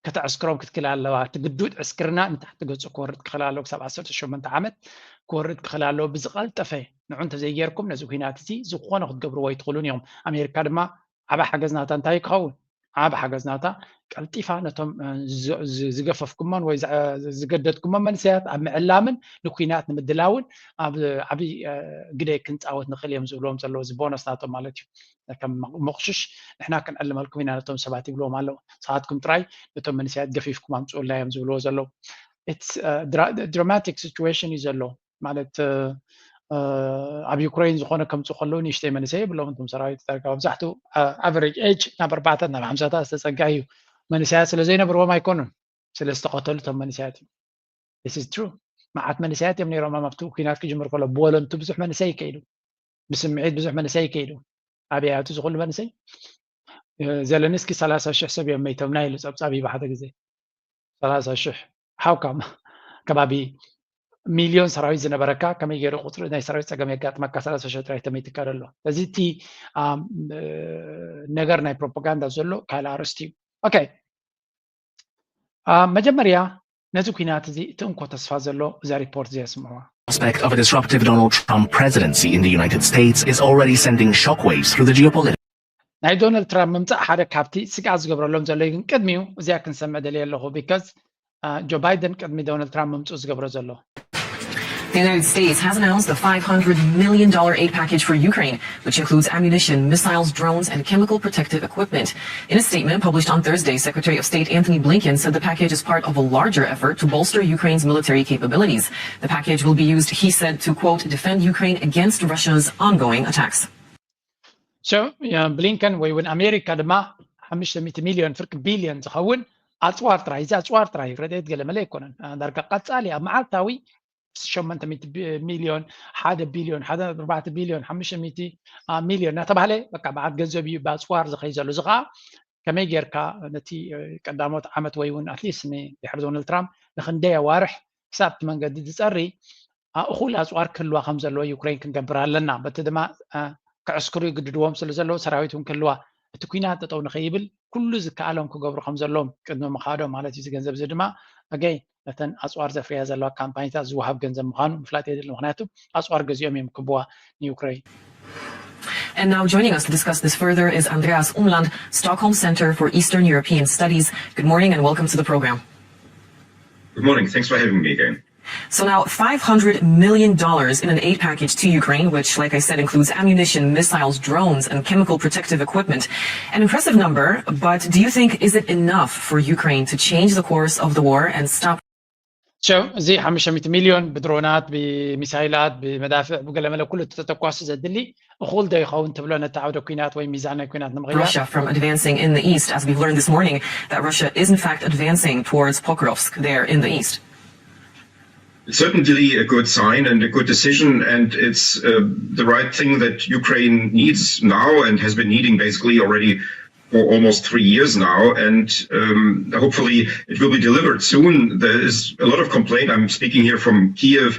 ከተዕስክሮም ክትክእል ኣለዋ። እቲ ግዱድ ዕስክርና ንታሕቲ ገጹ ክወርድ ክኽእል ኣለዎ። ክሳብ ዓሰርተ ሸሞንተ ዓመት ክወርድ ክኽእል ኣለዎ። ብዝቐልጠፈ ንዑ እንተዘይጌርኩም ነዚ ኩናት እዚ ዝኾነ ክትገብርዎ ኣይትኽእሉን እዮም። ኣሜሪካ ድማ ዓቢ ሓገዝ ናታ እንታይ ክኸውን? ዓቢ ሓገዝ ናታ ቀልጢፋ ነቶም ዝገፈፍኩሞን ወይ ዝገደድኩሞን መንእሰያት ኣብ ምዕላምን ንኩናት ንምድላውን ኣብ ዓቢ ግደ ክንፃወት ንኽእል እዮም ዝብልዎም ዘለዉ። እዚ ቦነስ ናቶም ማለት እዩ። ከም መቑሽሽ ንሕና ክንዕልመልኩም ኢና ነቶም ሰባት ይብልዎም ኣለዉ። ንስኻትኩም ጥራይ ነቶም መንእሰያት ገፊፍኩም ኣምፅኡልና እዮም ዝብልዎ ዘለዉ። It's dramatic situation እዩ ዘሎ። ማለት ኣብ ዩክሬን ዝኾነ ከምፁ ከለዉ ንእሽተይ መንእሰይ የብሎም እቶም ሰራዊት ዳርጋ መብዛሕትኡ average age ናብ ኣርባዕተ ናብ ሓምሳታት ዝተፀጋ እዩ። መንእሰያት ስለ ዘይነብርዎም ኣይኮኑን ስለ ዝተቐተሉ እቶም መንእሰያት እዩ። This is true። መዓት መንእሰያት እዮም ነይሮም ኣብቲ ኩናት ክጅምር ከሎ ብወለንቱ ብዙሕ መንእሰይ ይከይዱ፣ ብስምዒት ብዙሕ መንእሰይ ይከይዱ። ኣበይ ኣቱ ዝኹሉ መንእሰይ? ዘለንስኪ ሰላሳ ሽሕ ሰብ እዮም መይቶም ናይ ኢሉ ፀብፃብ ይባሓተ ግዜ ሰላሳ ሽሕ how come ከባቢ ሚልዮን ሰራዊት ዝነበረካ ከመይ ገይሩ ቁፅሪ ናይ ሰራዊት ፀገም የጋጥመካ? ሰላሳ ሽሕ ጥራይ ተመይትካ ዘሎ እዚ እቲ ነገር ናይ ፕሮፓጋንዳ ዘሎ ካልእ ኣርእስቲ እዩ። ኦኬ መጀመርያ ነዚ ኩናት እዚ እቲ እንኮ ተስፋ ዘሎ እዛ ሪፖርት እዚኣ ስምዕዋ። Prospect of a disruptive Donald Trump presidency in the United States is already sending shockwaves through the geopolitical. ናይ ዶናልድ ትራምፕ ምምፃእ ሓደ ካብቲ ስግኣት ዝገብረሎም ዘሎ ግን ቅድሚኡ እዚኣ ክንሰምዕ ደልየ ኣለኹ because ጆ ባይደን ቅድሚ ዶናልድ ትራምፕ ምምፅኡ ዝገብሮ ዘሎ The United States has announced a five hundred million dollar aid package for Ukraine, which includes ammunition, missiles, drones, and chemical protective equipment. In a statement published on Thursday, Secretary of State Antony Blinken said the package is part of a larger effort to bolster Ukraine's military capabilities. The package will be used, he said, to, quote, defend Ukraine against Russia's ongoing attacks. ብሊንከን ወይ እውን ኣሜሪካ ድማ ሓሙሽተ ሚእቲ ሚልዮን ፍርቂ ቢልዮን ዝኸውን ኣፅዋር ጥራይ እዚ ኣፅዋር ጥራይ ረድኤት ገለ መለ ኣይኮነን። ዳርጋ ቀፃሊ ኣብ መዓልታዊ ሸሞንተ ሚእቲ ሚልዮን ሓደ ቢልዮን ሓደ ኣርባዕተ ቢልዮን ሓሙሽተ ሚእቲ ሚልዮን እናተባህለ በቃ መዓት ገንዘብ እዩ ብኣፅዋር ዝኸይ ዘሎ። እዚ ከዓ ከመይ ጌርካ ነቲ ቀዳሞት ዓመት ወይ እውን ኣትሊስት ንድሕሪ ዶናልድ ትራምፕ ንክንደይ ኣዋርሕ ክሳብ እቲ መንገዲ ዝፀሪ እኹል ኣፅዋር ክህልዋ ከም ዘለዎ ዩክሬን ክንገብር ኣለና። በቲ ድማ ከዕስክሩ ይግድድዎም ስለ ዘለዉ ሰራዊት እውን ክህልዋ እቲ ኩናት ጠጠው ንኸይብል ኩሉ ዝከኣሎም ክገብሩ ከም ዘለዎም ቅድሚ ምኻዶም ማለት እዩ። እዚ ገንዘብ እዚ ድማ ኣገይ ነተን ኣፅዋር ዘፍርያ ዘለዋ ካምፓኒታት ዝወሃብ ገንዘብ ምዃኑ ምፍላጥ የድሊ። ምክንያቱ ኣፅዋር ገዚኦም እዮም ክህብዋ ንዩክሬን። And now joining us to discuss this further is Andreas Umland, Stockholm Center for Eastern European Studies. Good morning and welcome to the program. Good morning. Thanks for having me again. So now five hundred million dollars in an aid package to Ukraine, which, like I said, includes ammunition, missiles, drones, and chemical protective equipment. An impressive number, but do you think, is it enough for Ukraine to change the course of the war and stop ሸው እዚ ሓሙሽተ ሚእቲ ሚልዮን ብድሮናት ብሚሳይላት ብመዳፍዕ ብገለመለ ኩሉ ተተኳሲ ዘድሊ እኹል ዶ ይኸውን ትብሎ ነቲ ዓውደ ኩናት ወይ ሚዛን ናይ ኩናት ንምቕያር? Russia from advancing in the east, as we've learned this morning that Russia is in fact advancing towards Pokrovsk there in the east. It's certainly a good sign and a good decision, and it's uh, the right thing that Ukraine needs now and has been needing basically already for almost three years now. And um, hopefully it will be delivered soon. There is a lot of complaint. I'm speaking here from Kiev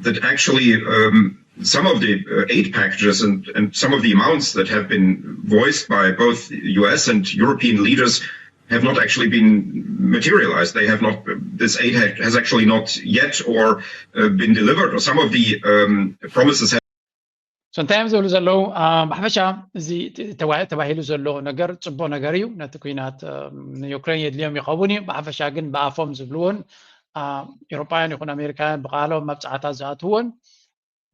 that actually um, some of the uh, aid packages and, and some of the amounts that have been voiced by both U S and European leaders have not actually been materialized. They have not. This aid has actually not yet or uh, been delivered, or some of the um, promises have. So እንታይ እዮም ዝብሉ ዘለዉ? ብሓፈሻ እዚ ተባሂሉ ዘሎ ነገር ፅቡቅ ነገር እዩ። ነቲ ኩናት ንዩክሬን የድልዮም ይኸውን እዩ። ብሓፈሻ ግን ብኣፎም ዝብልዎን ኤሮጳውያን ይኹን ኣሜሪካውያን ብቃሎም መብፃዕታት ዝኣትዎን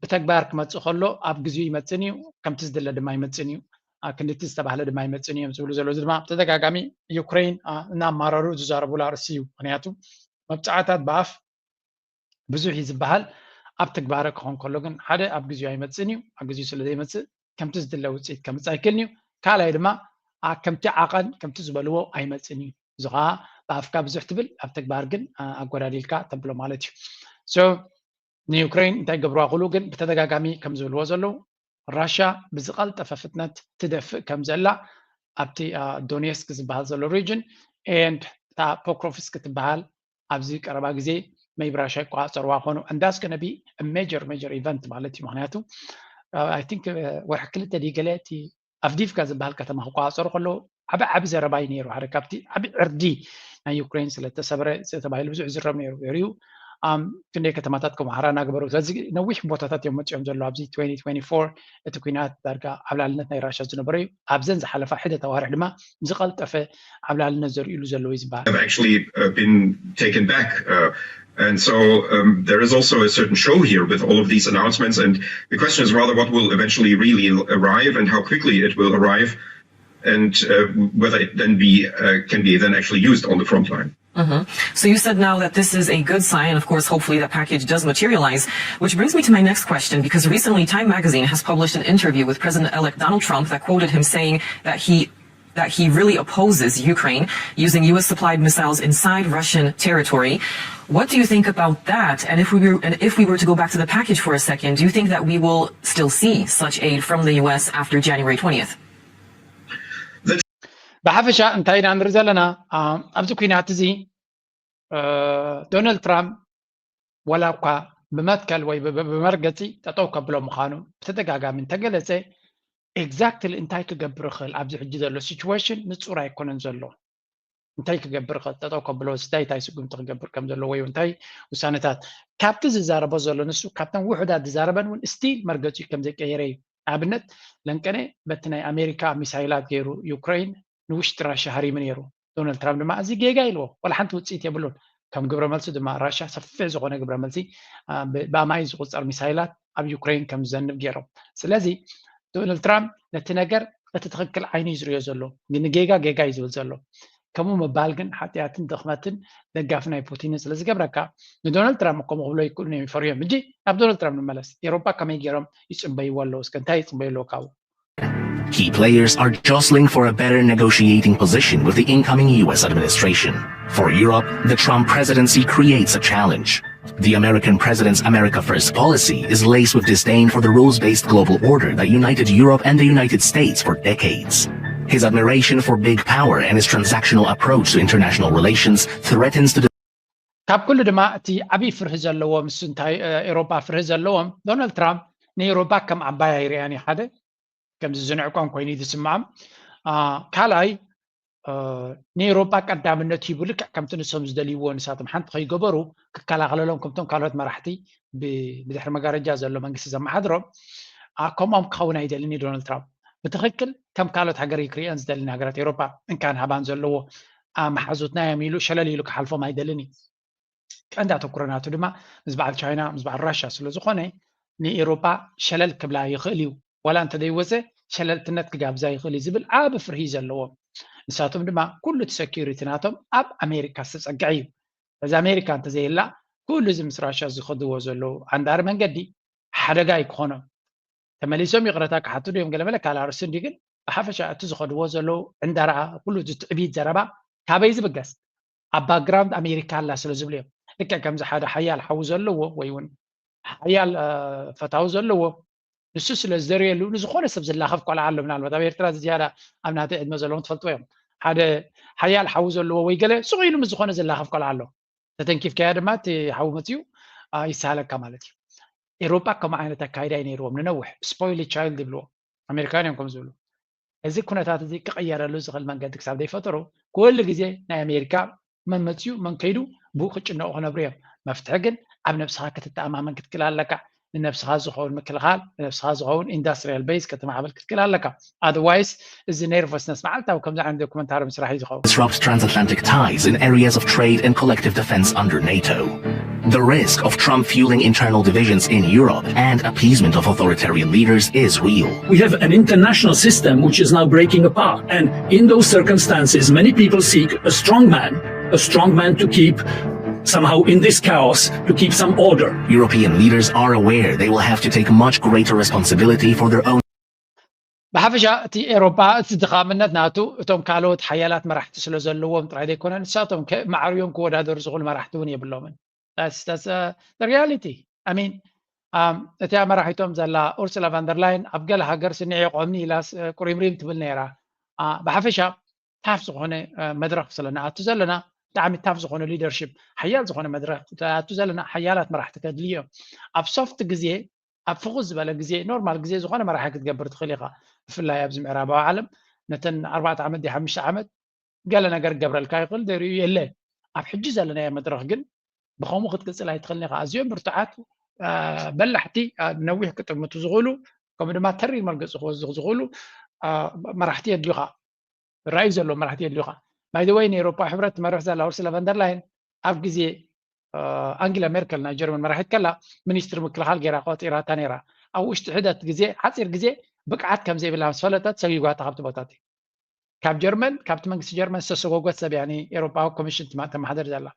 ብተግባር ክመፅእ ከሎ ኣብ ግዜኡ ይመፅን እዩ፣ ከምቲ ዝድለ ድማ ይመፅን እዩ፣ ክንድቲ ዝተባህለ ድማ ይመፅን እዮም ዝብሉ ዘለዉ። እዚ ድማ ብተደጋጋሚ ዩክሬን እናማረሩ ዝዛረቡሉ ኣርእስቲ እዩ። ምክንያቱ መብፃዕታት ብኣፍ ብዙሕ እዩ ዝበሃል፣ ኣብ ትግባረ ክኾን ከሎ ግን ሓደ ኣብ ግዜኡ ኣይመፅእን እዩ። ኣብ ግዜኡ ስለ ዘይመፅእ ከምቲ ዝድለ ውፅኢት ከምፅእ ኣይክእልን እዩ። ካልኣይ ድማ ከምቲ ዓቐን ከምቲ ዝበልዎ ኣይመፅእን እዩ። እዚ ከዓ ብኣፍካ ብዙሕ ትብል ኣብ ተግባር ግን ኣጎዳዲልካ ተብሎ ማለት እዩ። ንዩክሬን እንታይ ገብርዋ ክሉ ግን ብተደጋጋሚ ከም ዝብልዎ ዘለዉ ራሻ ብዝቐልጠፈ ፍጥነት ትደፍእ ከም ዘላ ኣብቲ ዶኔስክ ዝበሃል ዘሎ ሪጅን ኤንድ እታ ፖክሮፍስክ ትበሃል ኣብዚ ቀረባ ግዜ መይብ ራሻ ይቆፃፀርዋ ኮኑ and that's gonna be major major event ማለት እዩ። ምክንያቱ I think ወርሒ ክልተ ድዩ ገለ እቲ ኣፍዲፍካ ዝበሃል ከተማ ክቆፃፀሩ ከለዉ ዓቢ ዓቢ ዘረባ እዩ ነይሩ። ሓደ ካብቲ ዓቢ ዕርዲ ናይ ዩክሬን ስለተሰብረ ተባሂሉ ብዙሕ ዝረብ ነይሩ። ሪኡ ክንደይ ከተማታት ከም ሓራ እናገበሩ ስለዚ ነዊሕ ቦታታት እዮም መፅኦም ዘሎ ኣብዚ twenty twenty-four እቲ ኩናት ዳርጋ ዓብላልነት ናይ ራሻ ዝነበረ እዩ። ኣብዘን ዝሓለፋ ሒደት ኣዋርሕ ድማ ዝቐልጠፈ ዓብላልነት ዘርእሉ ዘለዉ እዩ ዝበሃል። Have actually uh, been taken back. Uh, and so um, there is also a certain show here with all of these announcements. And the question is rather what will eventually really arrive and how quickly it will arrive and uh, whether it then be uh, can be then actually used on the front line. Mm-hmm. So you said now that this is a good sign, and of course, hopefully that package does materialize, which brings me to my next question, because recently Time Magazine has published an interview with President-elect Donald Trump that quoted him saying that he that he really opposes Ukraine using U S supplied missiles inside Russian territory. What do you think about that? And if we were, and if we were to go back to the package for a second, do you think that we will still see such aid from the U S after January twentieth? ብሓፈሻ እንታይ ኢና ንርኢ ዘለና? ኣብዚ ኩናት እዚ ዶናልድ ትራምፕ ዋላ እኳ ብመትከል ወይ ብመርገፂ ጠጠው ከብሎ ምዃኑ ብተደጋጋሚ እንተገለፀ exactly እንታይ ክገብር ይኽእል ኣብዚ ሕጂ ዘሎ situation ንፁር ኣይኮነን ዘሎ። እንታይ ክገብር ይኽእል ጠጠው ከብሎ እንታይ እንታይ ስጉምቲ ክገብር ከም ዘለዎ ወይ እንታይ ውሳነታት ካብቲ ዝዛረቦ ዘሎ ንሱ ካብተን ውሑዳት ዝዛረበን እውን still መርገፂኡ ከም ዘይቀየረ እዩ። ኣብነት ለንቀነ በቲ ናይ ኣሜሪካ ሚሳይላት ገይሩ ዩክሬን ንውሽጢ ራሻ ሃሪሙ ነይሩ። ዶናልድ ትራምፕ ድማ እዚ ጌጋ ኢልዎ ዋላ ሓንቲ ውፅኢት የብሉን። ከም ግብረ መልሲ ድማ ራሻ ሰፊሕ ዝኾነ ግብረ መልሲ ብኣማይ ዝቁፀር ሚሳይላት ኣብ ዩክሬን ከም ዝዘንብ ገይሮም። ስለዚ ዶናልድ ትራምፕ ነቲ ነገር እቲ ትኽክል ዓይኒ እዩ ዝሪኦ ዘሎ፣ ግን ጌጋ ጌጋ እዩ ዝብል ዘሎ። ከምኡ ምባል ግን ሓጢኣትን ድኽመትን ደጋፊ ናይ ፑቲንን ስለ ዝገብረካ ንዶናልድ ትራምፕ ከምኡ ክብሎ ይክእሉ እዮም ይፈርዮም። እንጂ ናብ ዶናልድ ትራምፕ ንመለስ። ኤሮፓ ከመይ ገይሮም ይፅበይዎ ኣለዉ? እስከ እንታይ ይፅበዩ ኣለዉ ካብኡ? Key players are jostling for a better negotiating position with the incoming U S administration. For Europe, the Trump presidency creates a challenge. The American president's America First policy is laced with disdain for the rules based global order that united Europe and the United States for decades. His admiration for big power and his transactional approach to international relations threatens to ካብ ኩሉ ድማ እቲ ዓብዪ ፍርሂ ዘለዎም እሱ እንታይ ኤሮፓ ፍርሂ ዘለዎም ዶናልድ ትራምፕ ንኤሮፓ ከም ዓባይ ኣይርኣያን እዩ ሓደ ከምዚ ዝንዕቆም ኮይኑ እዩ ዝስምዖም። ካልኣይ ንኤሮፓ ቀዳምነት ሂቡ ልክዕ ከምቲ ንሶም ዝደልይዎ ንሳቶም ሓንቲ ከይገበሩ ክከላኸለሎም ከምቶም ካልኦት መራሕቲ ብድሕሪ መጋረጃ ዘሎ መንግስቲ ዘመሓድሮም ከምኦም ክኸውን ኣይደልን እዩ ዶናልድ ትራምፕ። ብትኽክል ከም ካልኦት ሃገር ክሪአን ዝደሊ ንሃገራት ኤውሮጳ እንካን ሃባን ዘለዎ መሓዙትና እዮም ኢሉ ሸለል ኢሉ ክሓልፎም ኣይደልን እዩ። ቀንዲ ኣተኩሮ ናቱ ድማ ምስ በዓል ቻይና ምስ በዓል ራሻ ስለ ዝኾነ ንኤውሮጳ ሸለል ክብላ ይኽእል እዩ። ዋላ እንተደይወፀ ሸለልትነት ክጋብዛ ይኽእል እዩ ዝብል ዓቢ ፍርሂ ዘለዎም። ንሳቶም ድማ ኩሉ እቲ ሰኪሪቲ ናቶም ኣብ ኣሜሪካ ዝተፀግዐ እዩ። በዚ ኣሜሪካ እንተዘይህላ ኩሉ እዚ ምስ ራሻ ዝኸድዎ ዘለዉ ኣንዳሪ መንገዲ ሓደጋ እዩ ክኾኖም። ተመሊሶም ይቕረታ ክሓቱ ድዮም ገለ መለ ካልእ ኣርእስቲ እንዲ ግን ብሓፈሻ እቲ ዝኸድዎ ዘለዉ ዕንዳራ ኩሉ እቲ ትዕቢት ዘረባ ካበይ ዝብገስ ኣብ ባክግራውንድ ኣሜሪካ ኣላ ስለ ዝብሉ እዮም። ልክዕ ከምዚ ሓደ ሓያል ሓዊ ዘለዎ ወይ እውን ሓያል ፈታዊ ዘለዎ ንሱ ስለ ዝደርየሉ ንዝኾነ ሰብ ዝላኸፍ ቆልዓ ኣሎ። ምናልባት ኣብ ኤርትራ ዝያዳ ኣብ ናተይ ዕድመ ዘለዎም ትፈልጥዎ እዮም። ሓደ ሓያል ሓዊ ዘለዎ ወይ ገለ ስቕ ኢሉ ምስ ዝኾነ ዝላኸፍ ቆልዓ ኣሎ። ተተንኪፍካያ ድማ እቲ ሓዊ መፅኡ ይሰሃለካ ማለት እዩ። ኤሮጳ ከምኡ ዓይነት ኣካይዳ እዩ ነይርዎም ንነውሕ ስፖይል ቻይልድ ይብልዎ ኣሜሪካን እዮም ከም ዝብሉ። እዚ ኩነታት እዚ ክቕየረሉ ዝኽእል መንገዲ ክሳብ ዘይፈጠሩ ኩሉ ግዜ ናይ ኣሜሪካ መን መፅኡ መን ከይዱ ብኡ ክጭነቑ ክነብሩ እዮም። መፍትሒ ግን ኣብ ነብስኻ ክትተኣማመን ክትክእል ኣለካ። ንነብስኻ ዝኸውን ምክልኻል ንነብስኻ ዝኸውን ኢንዳስትሪያል ቤዝ ከተማዕብል ክትክእል ኣለካ። ኣደርዋይስ እዚ ነርቨስነስ መዓልታዊ ከምዚ ዓይነት ዶኩመንታሪ ምስራሕ እዩ ዝኸውን። Disrupt transatlantic ties in areas of trade and collective defense under NATO. The risk of Trump fueling internal divisions in Europe and appeasement of authoritarian leaders is real. We have an international system which is now breaking apart. And in those circumstances, many people seek a strong man, a strong man to keep somehow in this chaos, to keep some order. European leaders are aware they will have to take much greater responsibility for their own. ብሓፈሻ እቲ ኤሮፓ እቲ ድኻምነት ናቱ እቶም ካልኦት ሓያላት መራሕቲ ስለ ዘለዎም ጥራይ ዘይኮነ ንሳቶም ማዕርዮም ክወዳደሩ ዝኽእሉ መራሕቲ እውን የብሎምን። ሪያሊቲ ሚን እቲኣ መራሒቶም ዘላ ኡርሱላ ቫንደርላይን ኣብ ገለ ሃገር ስኒዕ የቆምኒ ኢላ ቁሪምሪም ትብል ነይራ። ብሓፈሻ ታፍ ዝኾነ መድረክ ስለ ንኣቱ ዘለና ብጣዕሚ ታፍ ዝኾነ ሊደርሽፕ ሓያል ዝኾነ መድረክ ኣቱ ዘለና ሓያላት መራሕቲ ከድሊ እዮም። ኣብ ሶፍት ግዜ ኣብ ፍኹስ ዝበለ ግዜ ኖርማል ግዜ ዝኾነ መራሒ ክትገብር ትኽእል ኢኻ። ብፍላይ ኣብዚ ምዕራባዊ ዓለም ነተን ኣርባዕተ ዓመት ዲ ሓሙሽተ ዓመት ገለ ነገር ክገብረልካ ይኽእል ደሪኡ የለ። ኣብ ሕጂ ዘለናዮ መድረኽ ግን ብኸምኡ ክትቅፅል ኣይትኽእልን ኢኻ። ኣዝዮም ብርቱዓት በላሕቲ ነዊሕ ክጥምቱ ዝኽእሉ ከምኡ ድማ ተሪር መርገፂ ክወስዱ ዝኽእሉ መራሕቲ የድልዩኻ። ራእዩ ዘለዎ መራሕቲ የድልዩኻ። ባይ ዘ ወይ ንኤሮፓ ሕብረት ትመርሕ ዘላ ኡርሱላ ቫንደርላይን ኣብ ግዜ ኣንግላ ሜርከል ናይ ጀርመን መራሒት ከላ ሚኒስትሪ ምክልኻል ገይራ ቆፂራታ ነይራ። ኣብ ውሽጢ ሕደት ግዜ ሓፂር ግዜ ብቅዓት ከም ዘይብላ ምስ ፈለጠት ሰጊጓታ ካብቲ ቦታ እቲ ካብ ጀርመን ካብቲ መንግስቲ ጀርመን ዝተሰጎጎት ሰብ እያ። ኤሮፓዊ ኮሚሽን ተማሓደር ዘላ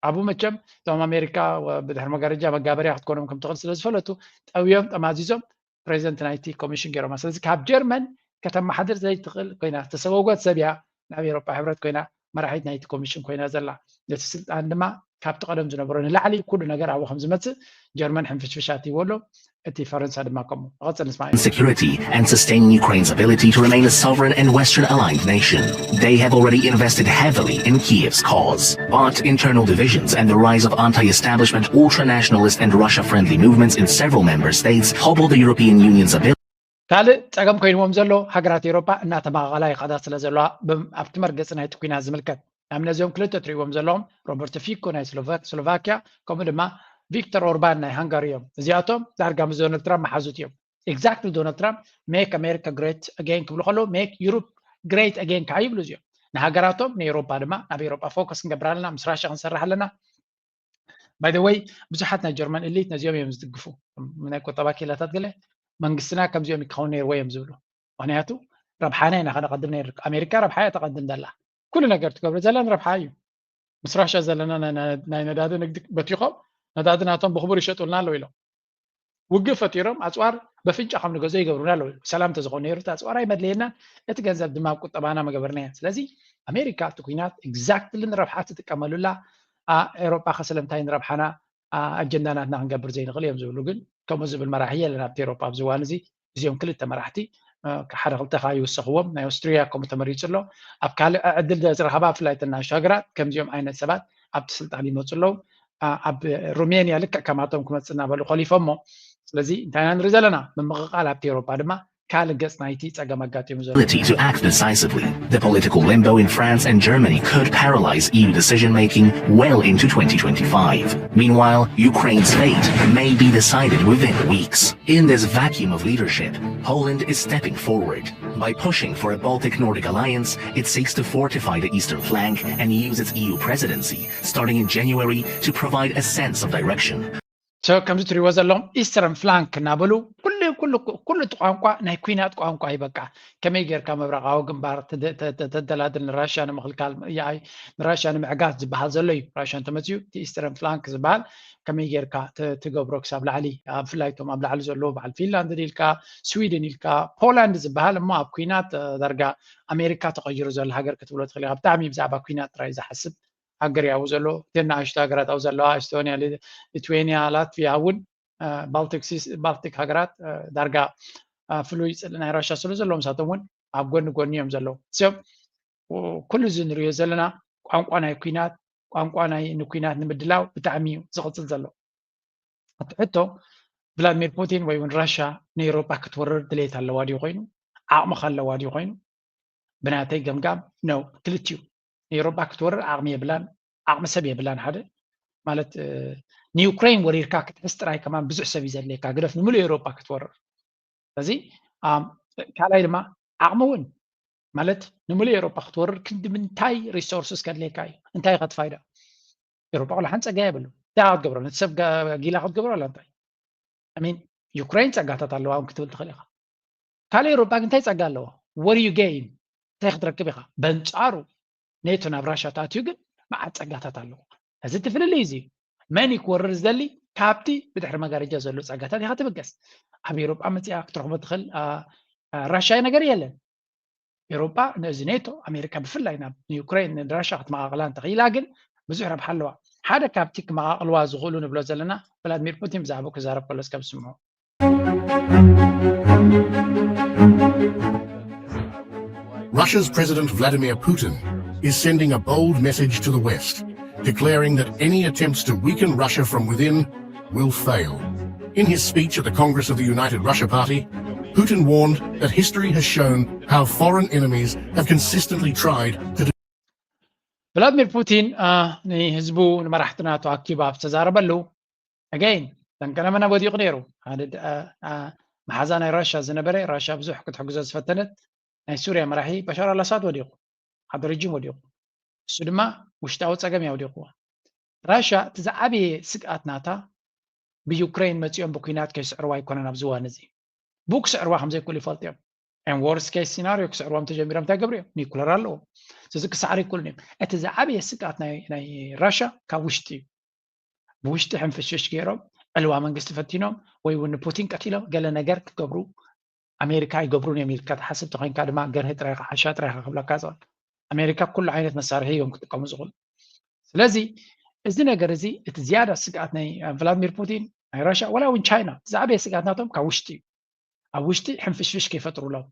ኣብኡ መቸም እቶም ኣሜሪካ ብድሕሪ መጋረጃ መጋበርያ ክትኮኖም ከም ትኽእል ስለ ዝፈለጡ ጠውዮም ጠማዚዞም ፕሬዚደንት ናይቲ ኮሚሽን ገይሮማ። ስለዚ ካብ ጀርመን ከተማሓድር ዘይትኽእል ኮይና ዝተሰጎጎት ሰብ እያ ናብ ኤሮፓ ሕብረት ኮይና መራሒት ናይቲ ኮሚሽን ኮይና ዘላ። ነቲ ስልጣን ድማ ካብቲ ቀደም ዝነበሮ ንላዕሊ ኩሉ ነገር ኣብኡ ከም ዝመፅእ ጀርመን ሕንፍሽፍሽ ኣትይዎ ኣሎ። እቲ ፈረንሳ ድማ ከምኡ። ንቐፅል ንስማዕ። Security and sustaining Ukraine's ability to remain a sovereign and Western aligned nation. They have already invested heavily in Kiev's cause, but internal divisions and the rise of anti-establishment ultra-nationalist and Russia-friendly movements in several member states hobble the European Union's ability. ካልእ ፀገም ኮይንዎም ዘሎ ሃገራት ኤሮፓ እናተማቓቐላ ይኸዳ ስለ ዘለዋ ኣብቲ መርገፂ ናይቲ ኩናት ዝምልከት ንኣብነት እዚኦም ክልተ ትሪእዎም ዘለኹም ሮበርት ፊኮ ናይ ስሎቫኪያ ከምኡ ድማ ቪክተር ኦርባን ናይ ሃንጋሪ እዮም። እዚኣቶም ዳርጋ ምስ ዶናልድ ትራምፕ መሓዙት እዮም። ኤግዛክትሊ ዶናልድ ትራምፕ ሜክ ኣሜሪካ ግሬት ኣጌን ክብሉ ከለዉ ሜክ ዩሮፕ ግሬት ኣጌን ከዓ ይብሉ እዚኦም ንሃገራቶም ንኤሮፓ ድማ ናብ ኤሮፓ ፎከስ ክንገብር ኣለና ምስ ራሻ ክንሰርሕ ኣለና። ባይ ዘ ወይ ብዙሓት ናይ ጀርመን ኢሊት ነዚኦም እዮም ዝድግፉ። ናይ ቁጠባ ክኢላታት ገለ መንግስትና ከምዚኦም ይከውን ነይርዎ እዮም ዝብሉ። ምክንያቱ ረብሓና ኢና ከነቐድም ነይሩ። ኣሜሪካ ረብሓ እያ ተቐድም ዘላ። ኩሉ ነገር ትገብሮ ዘላ ንረብሓ እዩ። ምስ ራሻ ዘለና ናይ ነዳዲ ንግዲ በቲኾም ነዳዲ ናቶም ብክቡር ይሸጡልና ኣለዉ ኢሎም ውግእ ፈጢሮም ኣፅዋር በፍንጫ ከም ንገዞ ይገብሩና ኣለዉ። ሰላም እንተዝኾኑ ነይሩ እቲ ኣፅዋር ኣይመድለየናን እቲ ገንዘብ ድማ ኣብ ቁጠባና መገበርናዮ። ስለዚ ኣሜሪካ እቲ ኩናት ኤግዛክትሊ ንረብሓ ትጥቀመሉላ ኤሮጳ ከ ስለምንታይ ንረብሓና ኣጀንዳ ናትና ክንገብር ዘይንኽእል እዮም ዝብሉ ግን ከምኡ ዝብል መራሒ የለን ኣብቲ ኤሮጳ ኣብዚ እዋን እዚ። እዚኦም ክልተ መራሕቲ ሓደ ክልተ ከዓ ይውሰኽዎም። ናይ ኦስትሪያ ከምኡ ተመሪፁ ኣሎ። ኣብ ካልእ ዕድል ዝረኸባ ብፍላይ እተን ንኣሽቱ ሃገራት ከምዚኦም ዓይነት ሰባት ኣብቲ ስልጣን ይመፁ ኣለዉ። ኣብ ሩሜንያ ልክዕ ከማቶም ክመፅእ እናበሉ ኮሊፎሞ። ስለዚ እንታይ ኢና ንርኢ ዘለና? ምምቕቓል ኣብቲ ኤውሮጳ ድማ ካልእ ገጽ ናይቲ ጸገም ኣጋጢሙ ዘሎ። ability to act decisively. The political limbo in France and Germany could paralyze E U decision making well into twenty twenty-five. Meanwhile, Ukraine's fate may be decided within weeks. In this vacuum of leadership, Poland is stepping forward. By pushing for a Baltic Nordic alliance, it seeks to fortify the eastern flank and use its E U presidency, starting in January, to provide a sense of direction. So ከምዚ ትሪእዎ ዘለኹም ኢስተርን ፍላንክ እናበሉ ኩሉ ኩሉ ኩሉ እቲ ቋንቋ ናይ ኩናት ቋንቋ እዩ። በቃ ከመይ ጌርካ ምብራቓዊ ግንባር ተደላድል ንራሽያ ንምኽልካል ያይ ንራሽያ ንምዕጋት ዝበሃል ዘሎ እዩ። ራሽያ እንተመፅዩ እቲ ኢስተርን ፍላንክ ዝበሃል ከመይ ጌርካ ትገብሮ ክሳብ ላዕሊ ብፍላይ እቶም ኣብ ላዕሊ ዘለዉ በዓል ፊንላንድ ኢልካ ስዊድን ኢልካ ፖላንድ ዝበሃል እሞ ኣብ ኩናት ዳርጋ ኣሜሪካ ተቐይሩ ዘሎ ሃገር ክትብሎ ትኽእል ኢኻ። ብጣዕሚ ብዛዕባ ኩናት ጥራይ ዝሓስብ ሃገር ያው ዘሎ እተን ንኣሽቱ ሃገራት ኣብ ዘለዋ ኤስቶኒያ፣ ሊትዌኒያ፣ ላትቪያ እውን ባልቲክ ሃገራት ዳርጋ ፍሉይ ፅልኢ ናይ ራሻ ስለ ዘለዎም ንሳቶም እውን ኣብ ጎኒ ጎኒ እዮም ዘለዉ። ሰብ ኩሉ እዚ ንሪኦ ዘለና ቋንቋ ናይ ኩናት ቋንቋ ናይ ንኩናት ንምድላው ብጣዕሚ እዩ ዝቕፅል ዘሎ። እቲ ሕቶ ቭላድሚር ፑቲን ወይ እውን ራሻ ንኤውሮጳ ክትወርር ድሌት ኣለዋ ድዩ ኮይኑ ዓቕሚ ከለዋ ድዩ ኮይኑ ብናተይ ገምጋም ነው ክልቲኡ ንኤውሮጳ ክትወርር ዓቕሚ የብላን ዓቕሚ ሰብ የብላን ሓደ ማለት ንዩክሬን ወሪርካ ክትሕዝ ጥራይ ከማን ብዙሕ ሰብ እዩ ዘድልየካ ግደፍ ንምሉእ ኤውሮጳ ክትወርር ስለዚ ካልኣይ ድማ ዓቕሚ እውን ማለት ንምሉእ ኤውሮጳ ክትወርር ክንዲ ምንታይ resources ከድልየካ እዩ እንታይ ከትፋይዳ ኤውሮጳ ቆልሓን ፀጋ የብሉ እንታይ ክትገብሮ ነቲ ሰብ ጊላ ክትገብሮ ኣላ እንታይ ሚን ዩክሬን ፀጋታት ኣለዋ ክትብል ትኽእል ኢኻ ካልእ ኤውሮጳ ግን እንታይ ፀጋ ኣለዎ what do you gain እንታይ ክትረክብ ኢኻ በንፃሩ ኔቶ ናብ ራሻ ተኣትዩ ግን መዓት ፀጋታት ኣለዎ እዚ እቲ ፍልልይ እዚ መን እዩ ክወርር ዝደሊ ካብቲ ብድሕሪ መጋረጃ ዘሎ ፀጋታት ኢኻ ትብገስ ኣብ ኤውሮጳ መፅኣ ክትረኽቦ ትኽእል ራሻ ነገር የለን ኤውሮጳ ነዚ ኔቶ ኣሜሪካ ብፍላይ ናብ ንዩክሬን ንራሻ ክትመቓቕላ እንተኽኢላ ግን ብዙሕ ረብሓ ኣለዋ ሓደ ካብቲ ክመቓቕልዋ ዝኽእሉ ንብሎ ዘለና ቭላድሚር ፑቲን ብዛዕባኡ ክዛረብ ከሎ እስከ ስምዑ Russia's President Vladimir Putin is sending a bold message to the West, declaring that any attempts to weaken Russia from within will fail. In his speech at the Congress of the United Russia Party, Putin warned that history has shown how foreign enemies have consistently tried to ቭላድሚር ፑቲን ንህዝቡ ንመራሕቲ ናቶ ኣኪቡ ኣብ ዝተዛረበሉ ኣገይን ተንቀነመና ወዲቑ ነይሩ ሓደ መሓዛ ናይ ራሻ ዝነበረ ራሻ ብዙሕ ክትሕግዞ ዝፈተነት ናይ ሱርያ መራሒ በሻር ኣላሳድ ወዲቑ ሓደ ረጂም ወዲቑ እሱ ድማ ውሽጣዊ ፀገም እያ ወዲቑዎ ራሻ እቲ ዝዓበየ ስግኣት ናታ ብዩክሬን መፂኦም ብኩናት ከይስዕርዋ ኣይኮነን ኣብዚ እዋን እዚ ብኡ ክስዕርዋ ከምዘይክእሉ ይፈልጡ እዮም and worst case scenario ክስዕርዎም ተጀሚሮም እንታይ ገብሩ እዮም ኒኩለር ኣለዎም ስለዚ ክሰዕሩ ይክእሉን እዮም እቲ ዝዓበየ ስግኣት ናይ ራሻ ካብ ውሽጢ እዩ ብውሽጢ ሕንፍሽፍሽ ገይሮም ዕልዋ መንግስቲ ፈቲኖም ወይ እውን ንፑቲን ቀቲሎም ገለ ነገር ክገብሩ ኣሜሪካ ኣይገብሩን እዮም ኢልካ ትሓስብ ተኮይንካ ድማ ገርሂ ጥራይ ሓሻ ጥራይ ክብለካ ዝኽእል ኣሜሪካ ኩሉ ዓይነት መሳርሒ እዮም ክጥቀሙ ዝኽእሉ ስለዚ እዚ ነገር እዚ እቲ ዝያዳ ስግኣት ናይ ቭላድሚር ፑቲን ናይ ራሽያ ዋላ እውን ቻይና ዝዓበየ ስግኣት ናቶም ካብ ውሽጢ እዩ ኣብ ውሽጢ ሕንፍሽፍሽ ከይፈጥሩሎም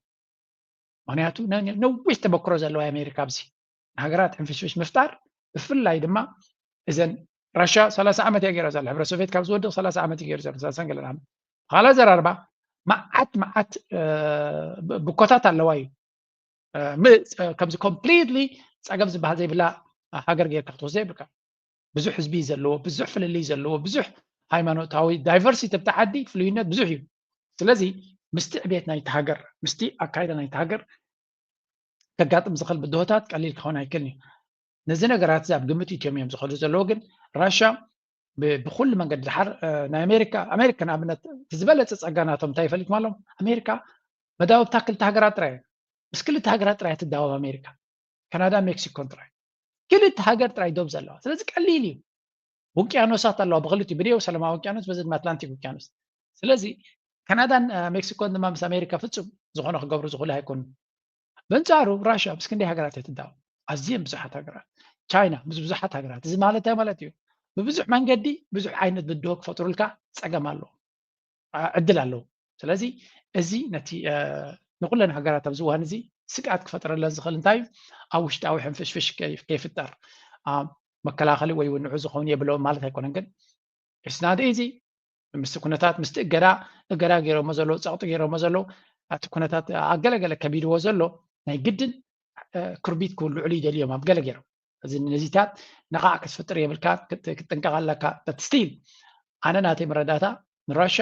ምክንያቱ ነዊሕ ተመክሮ ዘለዋ ኣሜሪካ ኣብዚ ንሃገራት ሕንፍሽፍሽ ምፍጣር ብፍላይ ድማ እዘን ራሽያ ሰላሳ ዓመት እያ ገይራ ዘላ ሕብረ ሶቪየት ካብ ዝወድቕ ሰላሳ ዓመት እዩ ገይሩ ዘሎ ሰላሳን ገለን ዓመት ብካልእ ኣዘራርባ መዓት መዓት ብኮታት ኣለዋ እዩ ከምዚ completely ፀገም ዝበሃል ዘይብላ ሃገር ጌርካ ክትወስዶ የብልካ ብዙሕ ህዝቢ ዘለዎ ብዙሕ ፍልልይ ዘለዎ ብዙሕ ሃይማኖታዊ diversity ኣብቲ ዓዲ ፍልዩነት ብዙሕ እዩ ስለዚ ምስቲ ዕቤት ናይቲ ሃገር ምስቲ ኣካይዳ ናይቲ ሃገር ከጋጥም ዝኽእል ብድሆታት ቀሊል ክኸውን ኣይክእልን እዩ ነዚ ነገራት እዚ ኣብ ግምት እትዮም እዮም ዝኸዱ ዘለዉ ግን ራሻ ብኩሉ መንገዲ ድሓር ናይ ኣሜሪካ ኣሜሪካ ንኣብነት ዝበለፀ ፀጋ ናቶም እንታይ ይፈልጥ ማሎም ኣሜሪካ መዳወብታ ክልተ ሃገራት ጥራይ ምስ ክልተ ሃገራት ጥራይ ትዳወብ ኣሜሪካ ካናዳ ሜክሲኮን ጥራይ ክልተ ሃገር ጥራይ ዶብ ዘለዋ ስለዚ ቀሊል እዩ ውቅያኖሳት ኣለዋ ብክልቲኡ ብደው ሰለማዊ ውቅያኖስ በዚ ድማ ኣትላንቲክ ውቅያኖስ ስለዚ ካናዳን ሜክሲኮን ድማ ምስ ኣሜሪካ ፍጹም ዝኾነ ክገብሩ ዝኽእሉ ኣይኮኑን በንጻሩ ራሽያ ምስ ክንደይ ሃገራት እየ ትዳወብ ኣዝየን ብዙሓት ሃገራት ቻይና ምስ ብዙሓት ሃገራት እዚ ማለት እንታይ ማለት እዩ ብብዙሕ መንገዲ ብዙሕ ዓይነት ብድሆ ክፈጥሩልካ ጸገም ኣለዎ ዕድል ኣለዎ ስለዚ እዚ ነቲ ንኩለን ሃገራት ኣብዚ እዋን እዚ ስግኣት ክፈጥረለን ዝኽእል እንታይ እዩ ኣብ ውሽጣዊ ሕንፍሽፍሽ ከይፍጠር መከላኸሊ ወይ እውን ንዑ ዝኸውን የብለውን ማለት ኣይኮነን ግን እስናደ እዚ ምስቲ ኩነታት ምስቲ እገዳ እገዳ ገይሮሞ ዘለዉ ፀቕጢ ገይሮሞ ዘለዉ ኣብቲ ኩነታት ኣብ ገለገለ ከቢድዎ ዘሎ ናይ ግድን ክርቢት ክውልዕሉ ይደልዮም ኣብ ገለ ገይሮም። እዚ ነዚታት ነቓዕ ክትፍጥር የብልካ ክትጥንቀቕ ኣለካ። ስቲል ኣነ ናተይ መረዳእታ ንራሻ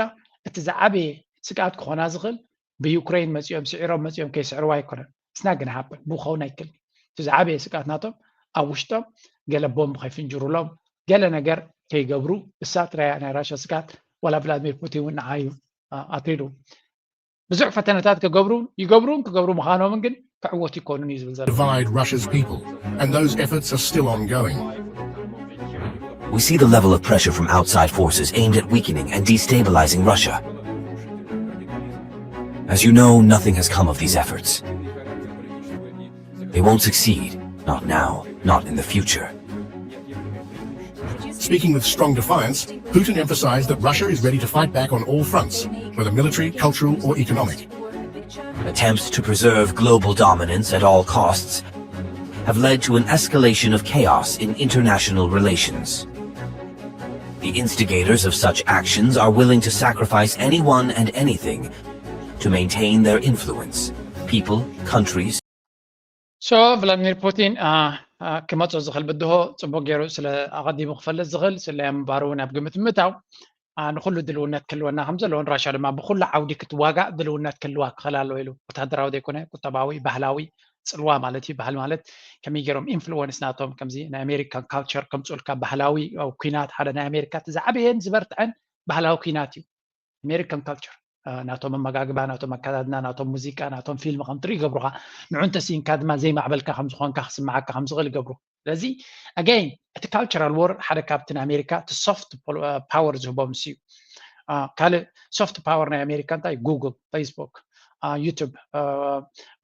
እቲ ዝዓበየ ስግኣት ክኾና ዝኽእል ብዩክሬን መፂኦም ስዒሮም መፂኦም ከይስዕርዋ ኣይኮነን። ስና ግን ሃብን ብኸውን ኣይክል እቲ ዝዓበየ ስግኣት ናቶም ኣብ ውሽጦም ገለ ቦምብ ከይፍንጅሩሎም ገለ ነገር ከይገብሩ እሳ ጥራያ ናይ ራሻ ስግኣት። ዋላ ቭላድሚር ፑቲን እውን ንዓዩ ኣትሪዱ ብዙሕ ፈተነታት ክገብሩን ይገብሩን ክገብሩ ምዃኖምን ግን ክዕወቱ ይኮኑን እዩ ዝብል ዘሎ። divide Russia's people, and those efforts are still ongoing. We see the level of pressure from outside forces aimed at weakening and destabilizing Russia. As you know, nothing has come of these efforts. They won't succeed, not now, not in the future. Speaking with strong defiance, Putin emphasized that Russia is ready to fight back on all fronts, whether military, cultural, or economic. Attempts to preserve global dominance at all costs have led to an escalation of chaos in international relations. The instigators of such actions are willing to sacrifice anyone and anything to maintain their influence, people, countries, so ቭላድሚር ፑቲን ክመፆ ዝኽእል ብድሆ ፅቡቅ ገይሩ ስለ ኣቐዲሙ ክፈልጥ ዝኽእል ስለያ ምንባሩ ናብ ግምት ምእታው ንኩሉ ድልውነት ክህልወና ከም ዘለዎን ራሻ ድማ ብኩሉ ዓውዲ ክትዋጋእ ድልውነት ክህልዋ ክኽእል ኣለዎ ኢሉ። ወታደራዊ ዘይኮነ ቁጠባዊ፣ ባህላዊ ፅልዋ ማለት እዩ። ባህል ማለት ከመይ ገይሮም ኢንፍሉወንስ ናቶም ከምዚ ናይ ኣሜሪካን ካልቸር ከምፅኡልካ ባህላዊ ኩናት ሓደ ናይ ኣሜሪካ እቲ ዝዓበየን ዝበርትዐን ባህላዊ ኩናት እዩ። ኣሜሪካን ካልቸር ናቶም ኣመጋግባ፣ ናቶም ኣከዳድና፣ ናቶም ሙዚቃ፣ ናቶም ፊልም ከም ትርኢ ይገብሩኻ። ንዑ እንተሲኢንካ ድማ ዘይማዕበልካ ከም ዝኾንካ ክስምዓካ ከም ዝኽእል ይገብሩ። ስለዚ ኣገይን እቲ ካልቸራል ዎር ሓደ ካብቲ ንኣሜሪካ እቲ ሶፍት ፓወር ዝህቦም ንሱ እዩ። ካልእ ሶፍት ፓወር ናይ ኣሜሪካ እንታይ ጉግል፣ ፌስቡክ፣ ዩቱብ፣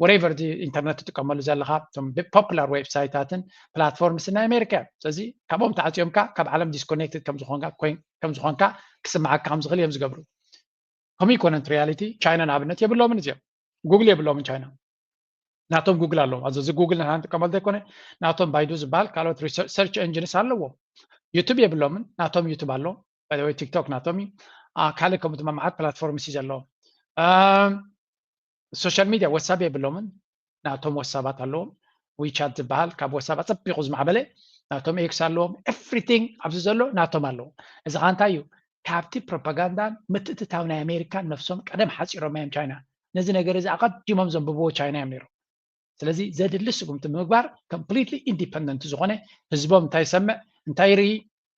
ወሬቨር ኢንተርነት ትጥቀመሉ ዘለካ ፖፑላር ዌብሳይታትን ፕላትፎርምስ ናይ ኣሜሪካ እዮም። ስለዚ ካብኦም ተዓፅዮምካ ካብ ዓለም ዲስኮኔክትድ ከም ዝኾንካ ክስምዓካ ከም ዝኽእል እዮም ዝገብሩ። ከምኡ ይኮነን ሪያሊቲ ቻይና ንኣብነት የብሎምን እዚኦም ጉግል የብሎምን ቻይና ናቶም ጉግል ኣለዎም። ኣዚ እዚ ጉግል ንሕና ንጥቀመሉ ዘይኮነ ናቶም ባይዱ ዝበሃል ካልኦት ሰርች ኤንጂንስ ኣለዎም። ዩቱብ የብሎምን ናቶም ዩቱብ ኣለዎም። ባይ ቲክቶክ ናቶም እዩ። ካልእ ከምኡ ድማ መዓት ፕላትፎርምስ እዩ ዘለዎም። ሶሻል ሚድያ ወሳብ የብሎምን ናቶም ወሳባት ኣለዎም። ዊቻት ዝበሃል ካብ ወሳብ ኣፀቢቑ ዝማዕበለ ናቶም ኤክስ ኣለዎም። ኤቭሪቲንግ ኣብዚ ዘሎ ናቶም ኣለዎም። እዚ ኸ እንታይ እዩ? ካብቲ ፕሮፓጋንዳን ምትእትታው ናይ ኣሜሪካን ነፍሶም ቀደም ሓፂሮም እዮም ቻይና። ነዚ ነገር እዚ ኣቐዲሞም ዘንብብዎ ቻይና እዮም ነይሮም። ስለዚ ዘድሊ ስጉምቲ ብምግባር ኮምፕሊትሊ ኢንዲፐንደንት ዝኾነ ህዝቦም እንታይ ይሰምዕ እንታይ ይርኢ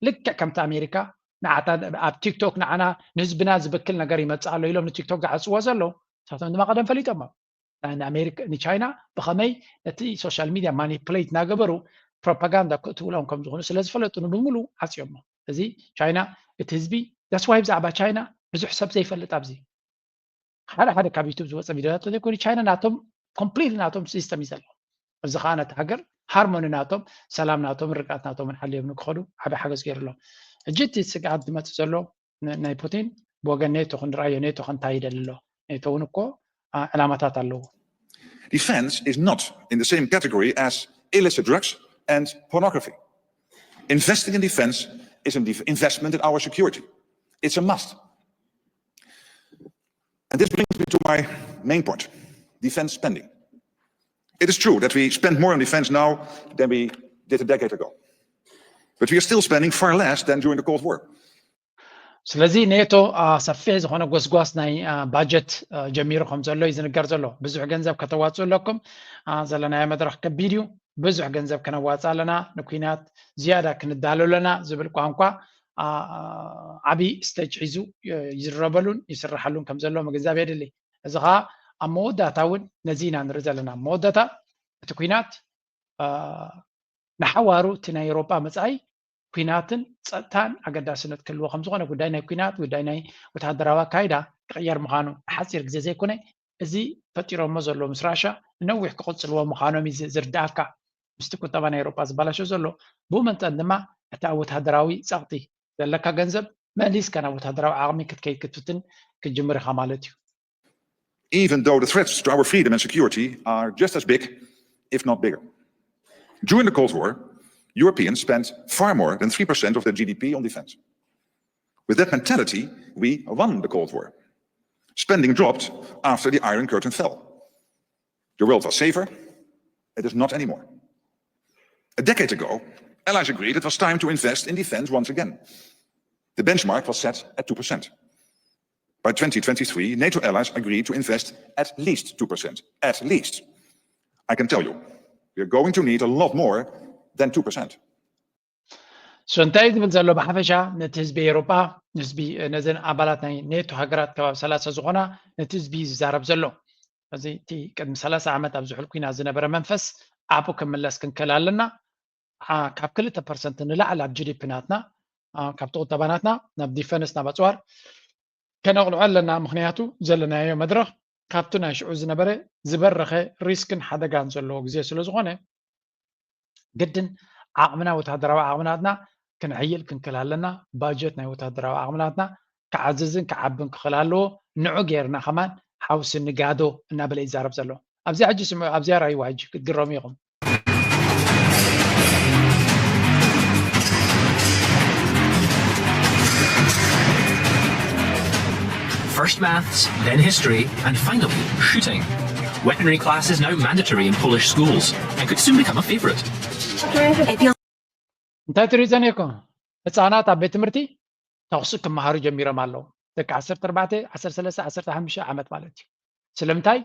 ልክዕ ከምቲ ኣሜሪካ ንዓታ ኣብ ቲክቶክ ንዓና ንህዝብና ዝብክል ነገር ይመፅእ ኣሎ ኢሎም ንቲክቶክ ዝዓፅዎ ዘለዉ ንሳቶም ድማ ቀደም ፈሊጦሞ ንቻይና ብኸመይ ነቲ ሶሻል ሚድያ ማኒፕሌት እናገበሩ ፕሮፓጋንዳ ክእትውሎም ከም ዝኾኑ ስለ ዝፈለጡ ንብምሉ ዓፅዮሞ። እዚ ቻይና እቲ ህዝቢ that's why ብዛዕባ ቻይና ብዙሕ ሰብ ዘይፈልጥ ኣብዚ ሓደ ሓደ ካብ ዩቱብ ዝወፀ ቪዲዮታት ዘይኮኑ ቻይና ናቶም ኮምፕሊት ናቶም ሲስተም እዩ ዘለዎም። እዚ ከዓ ነቲ ሃገር ሃርሞኒ ናቶም ሰላም ናቶም ርግኣት ናቶም ሓልዮም ንክኸዱ ዓበ ሓገዝ ገይሩ ኣሎ። ሕጂ እቲ ስግኣት ዝመፅእ ዘሎ ናይ ፑቲን ብወገን ኔቶ ክንርኣዮ ኔቶ ከንታይ ይደሊ ኣሎ። ኔቶ እውን እኮ ዕላማታት ኣለዎ። Defense is not in the same category as illicit drugs and pornography. Investing in defense is an investment in our security. It's a must. And this brings me to my main point, defense spending. It is true that we spend more on defense now than we did a decade ago. But we are still spending far less than during the Cold War. ስለዚ ኔቶ ሰፊሕ ዝኾነ ጎስጓስ ናይ ባጀት ጀሚሩ ከም ዘሎ እዩ ዝንገር ዘሎ። ብዙሕ ገንዘብ ከተዋፅኡ ኣለኩም፣ ዘለናዮ መድረኽ ከቢድ እዩ፣ ብዙሕ ገንዘብ ከነዋፅእ ኣለና፣ ንኩናት ዝያዳ ክንዳሎ ኣለና ዝብል ቋንቋ ዓብዪ ስቴጅ ሒዙ ይዝረበሉን ይስረሓሉን ከም ዘሎ ምግንዛብ የድሊ። እዚ ከዓ ኣብ መወዳእታ እውን ነዚ ኢና ንርኢ ዘለና። ኣብ መወዳእታ እቲ ኩናት ንሓዋሩ እቲ ናይ ኤውሮጳ መጻኢ ኩናትን ጸጥታን ኣገዳስነት ክህልዎ ከም ዝኾነ ጉዳይ ናይ ኩናት ጉዳይ ናይ ወተሃደራዊ ኣካይዳ ክቕየር ምዃኑ ንሓጺር ግዜ ዘይኮነ እዚ ፈጢሮሞ ዘለዉ ምስ ራሻ ንነዊሕ ክቕጽልዎ ምዃኖም እዩ ዝርድኣካ። ምስቲ ቁጠባ ናይ ኤውሮጳ ዝበላሾ ዘሎ ብኡ መጠን ድማ እቲ ኣብ ወተሃደራዊ ጸቕጢ ዘለካ ገንዘብ መሊስካ ናብ ወተሃደራዊ ዓቕሚ ክትከይድ ክትፍትን ክትጅምር ኢኻ ማለት እዩ። Even though the threats to our freedom and security are just as big, if not bigger. During the Cold War, Europeans spent far more than three percent of their G D P on defense. With that mentality, we won the Cold War. Spending dropped after the Iron Curtain fell. The world was safer. It is not anymore. A decade ago, allies agreed it was time to invest in defense once again. The benchmark was set at two percent. By twenty twenty-three, NATO allies agreed to invest at least two percent. At least. I can tell you, we are going to need a lot more than two percent. So እንታይ ዝብል ዘሎ ብሓፈሻ ነቲ ህዝቢ ኤውሮጳ ህዝቢ ነዘን ኣባላት ናይ ኔቶ ሃገራት ከባቢ ሰላሳ ዝኾና ነቲ ህዝቢ እዩ ዝዛረብ ዘሎ። እዚ እቲ ቅድሚ ሰላሳ ዓመት ኣብ ዝሑል ኩናት ዝነበረ መንፈስ ኣብኡ ክምለስ ክንክእል ኣለና። ካብ ክልተ ፐርሰንት ንላዕሊ ኣብ ጂዲፒ ናትና ካብቲ ቁጠባ ናትና ናብ ዲፈንስ ናብ ኣፅዋር ከነቕንዖ ኣለና። ምክንያቱ ዘለናዮ መድረኽ ካብቲ ናይ ሽዑ ዝነበረ ዝበረኸ ሪስክን ሓደጋን ዘለዎ ግዜ ስለ ዝኾነ ግድን ዓቕምና ወታደራዊ ዓቕምናትና ክነሕይል ክንክእል ኣለና። ባጀት ናይ ወታደራዊ ዓቕምናትና ክዓዝዝን ክዓብን ክኽእል ኣለዎ። ንዑ ጌርና ከማን ሓውሲ ንጋዶ እናበለ ይዛረብ ዘሎ። ኣብዚኣ ሕጂ ስምዑ፣ ኣብዚኣ ራእይዋ ሕጂ ክትግረሙ ኢኹም። First maths, then history, and finally shooting. Weaponry class is now mandatory in Polish schools and could soon become a favourite. እንታይ ትሪኢ ጸኒሕኩም? ህፃናት ኣብ ቤት ትምህርቲ ተኹሲ ክመሃሩ ጀሚሮም ኣለዉ። ደቂ ዓሰርተ ኣርባዕተ፣ ዓሰርተ ሰለስተ፣ ዓሰርተ ሓሙሽተ ዓመት ማለት እዩ። ስለምንታይ?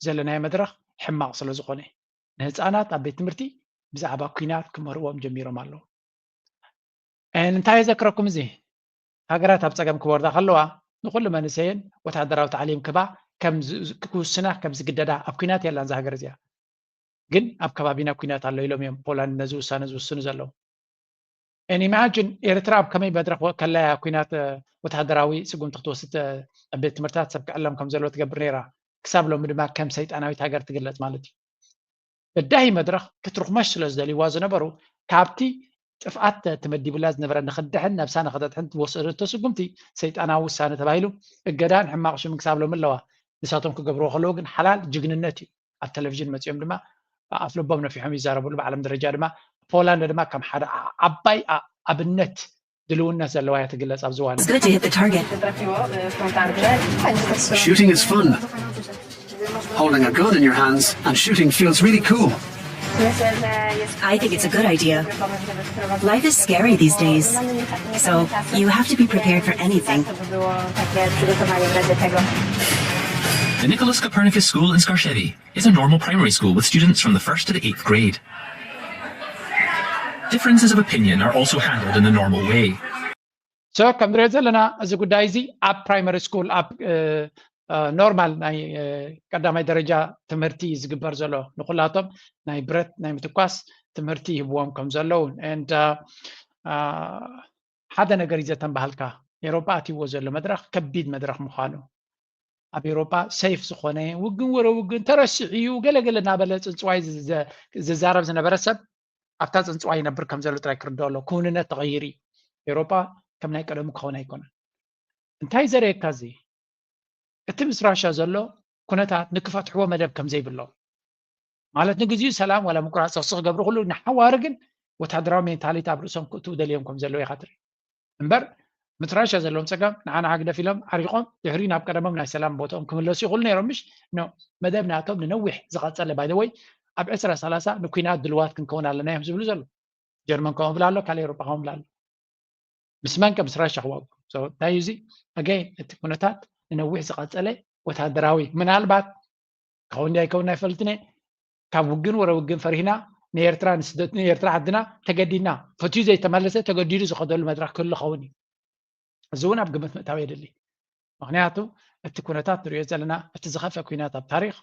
ዘለናዮ መድረኽ ሕማቕ ስለ ዝኾነ ንህፃናት ኣብ ቤት ትምህርቲ ብዛዕባ ኲናት ክምህርዎም ጀሚሮም ኣለዉ። እንታይ የዘክረኩም እዚ? ሃገራት ኣብ ጸገም ክወርዳ ከለዋ ንኹሉ መንእሰየን ወታደራዊ ታዕሊም ክባ ክውስና ከም ዝግደዳ ኣብ ኲናት የላን እዛ ሃገር እዚኣ። ግን ኣብ ከባቢና ኲናት ኣሎ ኢሎም እዮም ፖላንድ ነዚ ውሳነ ዝውስኑ ዘለዉ። And imagine ኤርትራ ኣብ ከመይ መድረኽ ከላያ ኲናት ወታደራዊ ስጉምቲ ክትወስድ ኣብ ቤት ትምህርትታት ሰብ ክዕለም ከም ዘለዎ ትገብር ነይራ። ክሳብ ሎሚ ድማ ከም ሰይጣናዊት ሃገር ትግለጽ ማለት እዩ። በዳሂ መድረኽ ክትርኽመሽ ስለ ዝደልይዋ ዝነበሩ ካብቲ ጥፍኣት ተመዲቡላ ዝነበረ ንኽድሕን ነብሳ ንኽተድሕን ዝወሰደቶ ስጉምቲ ሰይጣናዊ ውሳነ ተባሂሉ እገዳን ሕማቕ ሽምን ክሳብ ሎሚ ኣለዋ። ንሳቶም ክገብርዎ ከለዉ ግን ሓላል ጅግንነት እዩ። ኣብ ቴሌቪዥን መፂኦም ድማ ኣፍ ልቦም ነፊሖም ይዛረብሉ። ብዓለም ደረጃ ድማ ፖላንድ ድማ ከም ሓደ ዓባይ ኣብነት ድልውነት ዘለዋ እያ ትግለጽ ኣብዚ እዋን። It's good to hit the target. Shooting is fun. Holding a gun in your hands and shooting feels really cool. I think it's a good idea. Life is scary these days, so you have to be prepared for anything. The Nicholas Copernicus School in Skarshevi is a normal primary school with students from the first to the eighth grade. Differences of opinion are also handled in the normal way. So ከም ንሪኦ ዘለና እዚ ጉዳይ እዚ ኣብ ፕራይመሪ ስኩል ኣብ ኖርማል ናይ ቀዳማይ ደረጃ ትምህርቲ ዝግበር ዘሎ ንኩላቶም ናይ ብረት ናይ ምትኳስ ትምህርቲ ይህብዎም ከም ዘለውን and ሓደ ነገር እዩ ዘተንባሃልካ ኤሮጳ ኣትይዎ ዘሎ መድረኽ ከቢድ መድረኽ ምዃኑ ኣብ ኤሮጳ ሰይፍ ዝኾነ ውግን ወረ ውግን ተረሲዑ እዩ ገለገለ እናበለ ፅንፅዋይ ዝዛረብ ዝነበረ ሰብ ኣብታ ፅንፅዋይ ይነብር ከም ዘሎ ጥራይ ክርድኦ ኣሎ። ክውንነት ተቐይሩ እዩ። ኤሮጳ ከም ናይ ቀደሙ ክኸውን ኣይኮነን። እንታይ ዘርእየካ እዚ? እቲ ምስ ራሻ ዘሎ ኩነታት ንክፈትሕዎ መደብ ከም ዘይብሎም ማለት ንግዚኡ ሰላም ዋላ ምቁራፅ ተኹሲ ክገብሩ ክሉ ንሓዋሩ ግን ወታደራዊ ሜንታሊቲ ኣብ ርእሶም ክእትዉ ደልዮም ከም ዘለዉ ኢኻ ትርኢ። እምበር ምስ ራሻ ዘለዎም ፀገም ንዓና ግደፍ ኢሎም ዓሪቖም ድሕሪኡ ናብ ቀደሞም ናይ ሰላም ቦትኦም ክምለሱ ይኽእሉ ነይሮም ምሽ? ኖ፣ መደብ ናቶም ንነዊሕ ዝቐፀለ ባይደወይ ኣብ ዕስራ ሰላሳ ንኲናት ድልዋት ክንከውን ኣለና እዮም ዝብሉ ዘለዉ። ጀርመን ከምኡ ብላ ኣሎ፣ ካልእ ኤውሮጳ ከምኡ ብላ ኣሎ። ምስ መን ከ ምስ ራሻ ክዋግኡ? እንታይ እዩ እዚ? ኣገይን እቲ ኩነታት ንነዊሕ ዝቐፀለ ወታደራዊ ምናልባት ክኸውን ድያ ኣይከውን ኣይፈልጥን እየ ካብ ውግን ወረ ውግን ፈሪህና ንኤርትራ ንስደት ንኤርትራ ዓድና ተገዲድና ፈትዩ ዘይተመለሰ ተገዲዱ ዝኸደሉ መድረኽ ክህሉ ኸውን እዩ። እዚ እውን ኣብ ግምት ምእታው የድሊ። ምክንያቱ እቲ ኩነታት ንሪኦ ዘለና እቲ ዝኸፍአ ኩናት ኣብ ታሪኽ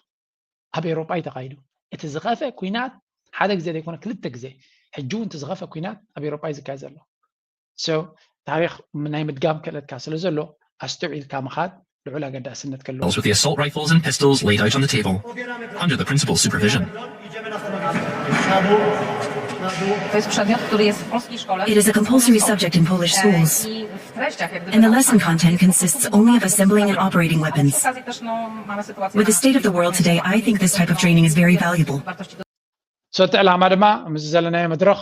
ኣብ ኤውሮጳ እዩ ተኻይዱ። እቲ ዝኸፍአ ኩናት ሓደ ግዜ ዘይኮነ ክልተ ግዜ ሕጂ እውን እቲ ዝኸፍአ ኩናት ኣብ ኤውሮጳ እዩ ዝካየድ ዘሎ። So ታሪኽ ናይ ምድጋም ክእለትካ ስለ ዘሎ ኣስተውዒልካ ምኻድ ልዑል ኣገዳስነት ክህልዎ። With the assault rifles and pistols laid out on the table under the principal's supervision. It is a compulsory subject in Polish schools, and the lesson content consists only of assembling and operating weapons. With the state of the world today, I think this type of training is very valuable. So እቲ ዕላማ ድማ ምስ ዘለናዮ መድረኽ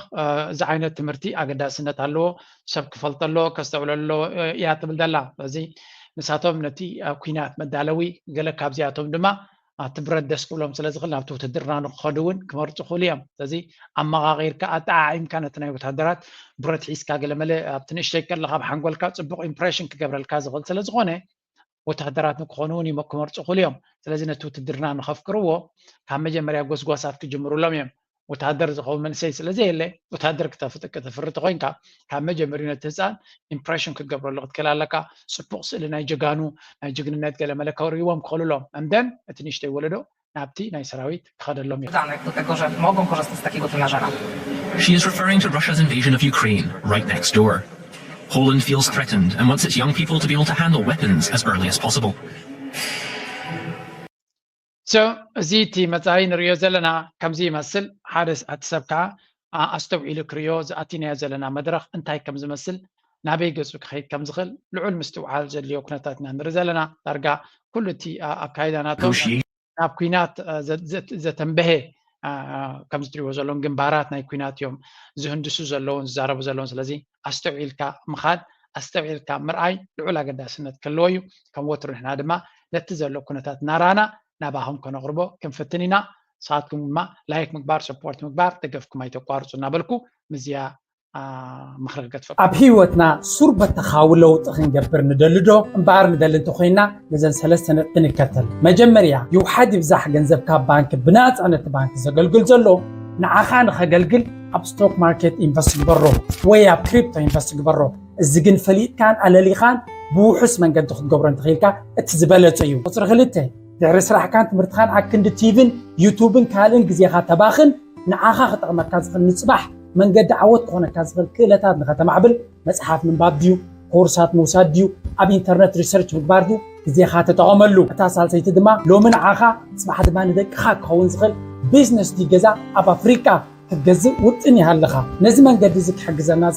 እዚ ዓይነት ትምህርቲ ኣገዳስነት ኣለዎ፣ ሰብ ክፈልጦ ኣለዎ፣ ከስተውዕሎ ኣለዎ እያ ትብል ዘላ። ስለዚ ንሳቶም ነቲ ኣብ ኩናት መዳለዊ፣ ገለ ካብዚኣቶም ድማ ኣብቲ ብረት ደስ ክብሎም ስለ ዝኽእል ናብቲ ውትድርና ንክኸዱ እውን ክመርፁ ክኽእሉ እዮም። ስለዚ ኣመቓቒርካ ኣጠዓዒምካ ነቲ ናይ ወታደራት ብረት ሒዝካ ገለመለ ኣብቲ ንእሽተይ ከለኻ ኣብ ሓንጎልካ ፅቡቕ ኢምፕሬሽን ክገብረልካ ዝኽእል ስለ ዝኾነ ወታደራት ንክኾኑ እውን ይመ- ክመርፁ ክኽእሉ እዮም። ስለዚ ነቲ ውትድርና ንኸፍቅርዎ ካብ መጀመርያ ጎስጓሳት ክጅምሩሎም እዮም። ወታደር ዝኸውን መንእሰይ ስለ ዘየለ ወታደር ክተፍጥ- ክተፍሪ ተኮይንካ ካብ መጀመሪኡ ነቲ ህፃን ኢምፕሬሽን ክትገብረሉ ክትክእል ኣለካ። ፅቡቕ ስእሊ ናይ ጀጋኑ ናይ ጅግንነት ገለመለ ከርእይዎም ክኽእሉ ኣለዎም። እምደን እቲ ንእሽተይ ወለዶ ናብቲ ናይ ሰራዊት ክኸደሎም ይኽእል። Danych do tego, że mogą korzystać z takiego trenażera. She is referring to Russia's invasion of Ukraine, right next door. Poland feels threatened and wants its young people to be able to handle weapons as early as possible. So እዚ እቲ መፃኢ ንሪኦ ዘለና ከምዚ ይመስል። ሓደ ኣቲ ሰብ ከዓ ኣ- ኣስተውዒሉ ክሪኦ ዝኣቲናዮ ዘለና መድረኽ እንታይ ከም ዝመስል፣ ናበይ ገፁ ክኸይድ ከም ዝኽእል ልዑል ምስትውዓል ዘድልዮ ኩነታት ኢና ንርኢ ዘለና። ዳርጋ ኩሉ እቲ ኣ- ኣካይዳ ናቶም ናብ ኩናት አ፣ ዘ- ዘ- ዘተንበሀ አ፣ ከምዚ ትሪእዎ ዘለዎም ግንባራት ናይ ኩናት እዮም ዝህንድሱ ዘለውን ዝዛረቡ ዘለውን። ስለዚ ኣስተውዒልካ ምኻድ ኣስተውዒልካ ምርኣይ ልዑል ኣገዳስነት ክህልዎ እዩ። ከም ወትሩ ንሕና ድማ ነቲ ዘሎ ኩነታት እናረኣና ናባኹም ከነቕርቦ ክንፍትን ኢና። ንስኻትኩም ድማ ላይክ ምግባር ሰፖርት ምግባር ደገፍኩም ኣይተቋርፁ እናበልኩ ምስዚኣ አ፣ ምኽሪ ክገድፈኩም። ኣብ ህይወትና ሱር በተኻዊ ለውጢ ክንገብር ንደሊ ዶ እምበኣር ንደሊ እንተኮይና ነዘን ሰለስተ ነጥቢ ንከተል። መጀመርያ ይውሓድ ይብዛሕ ገንዘብካ ባንክ ብናፃ ነቲ ባንክ ዘገልግል ዘሎ ንዓኻ ንኸገልግል ኣብ ስቶክ ማርኬት ኢንቨስት ግበሮ ወይ ኣብ ክሪፕቶ ኢንቨስት ግበሮ። እዚ ግን ፈሊጥካን ኣለሊኻን ብውሑስ መንገዲ ክትገብሮ እንተኽኢልካ እቲ ዝበለፀ እዩ። ቁፅሪ ክልተ ድሕሪ ስራሕካን ትምህርትኻን ኣክንዲ ቲቪን ዩቱብን ካልእን ግዜኻ ተባኽን ንዓኻ ክጠቕመካ ዝኽእል ንፅባሕ መንገዲ ዓወት ክኾነካ ዝኽእል ክእለታት ንኸተማዕብል መፅሓፍ ምንባብ ድዩ ኮርሳት ምውሳድ ድዩ ኣብ ኢንተርነት ሪሰርች ምግባር ድዩ ግዜኻ ተጠቐመሉ እታ ሳልሰይቲ ድማ ሎሚ ንዓኻ ፅባሕ ድማ ንደቅኻ ክኸውን ዝኽእል ቢዝነስ ድዩ ገዛ ኣብ ኣፍሪቃ ክትገዝእ ውጥን ይሃለኻ ነዚ መንገዲ እዚ ክሕግዘና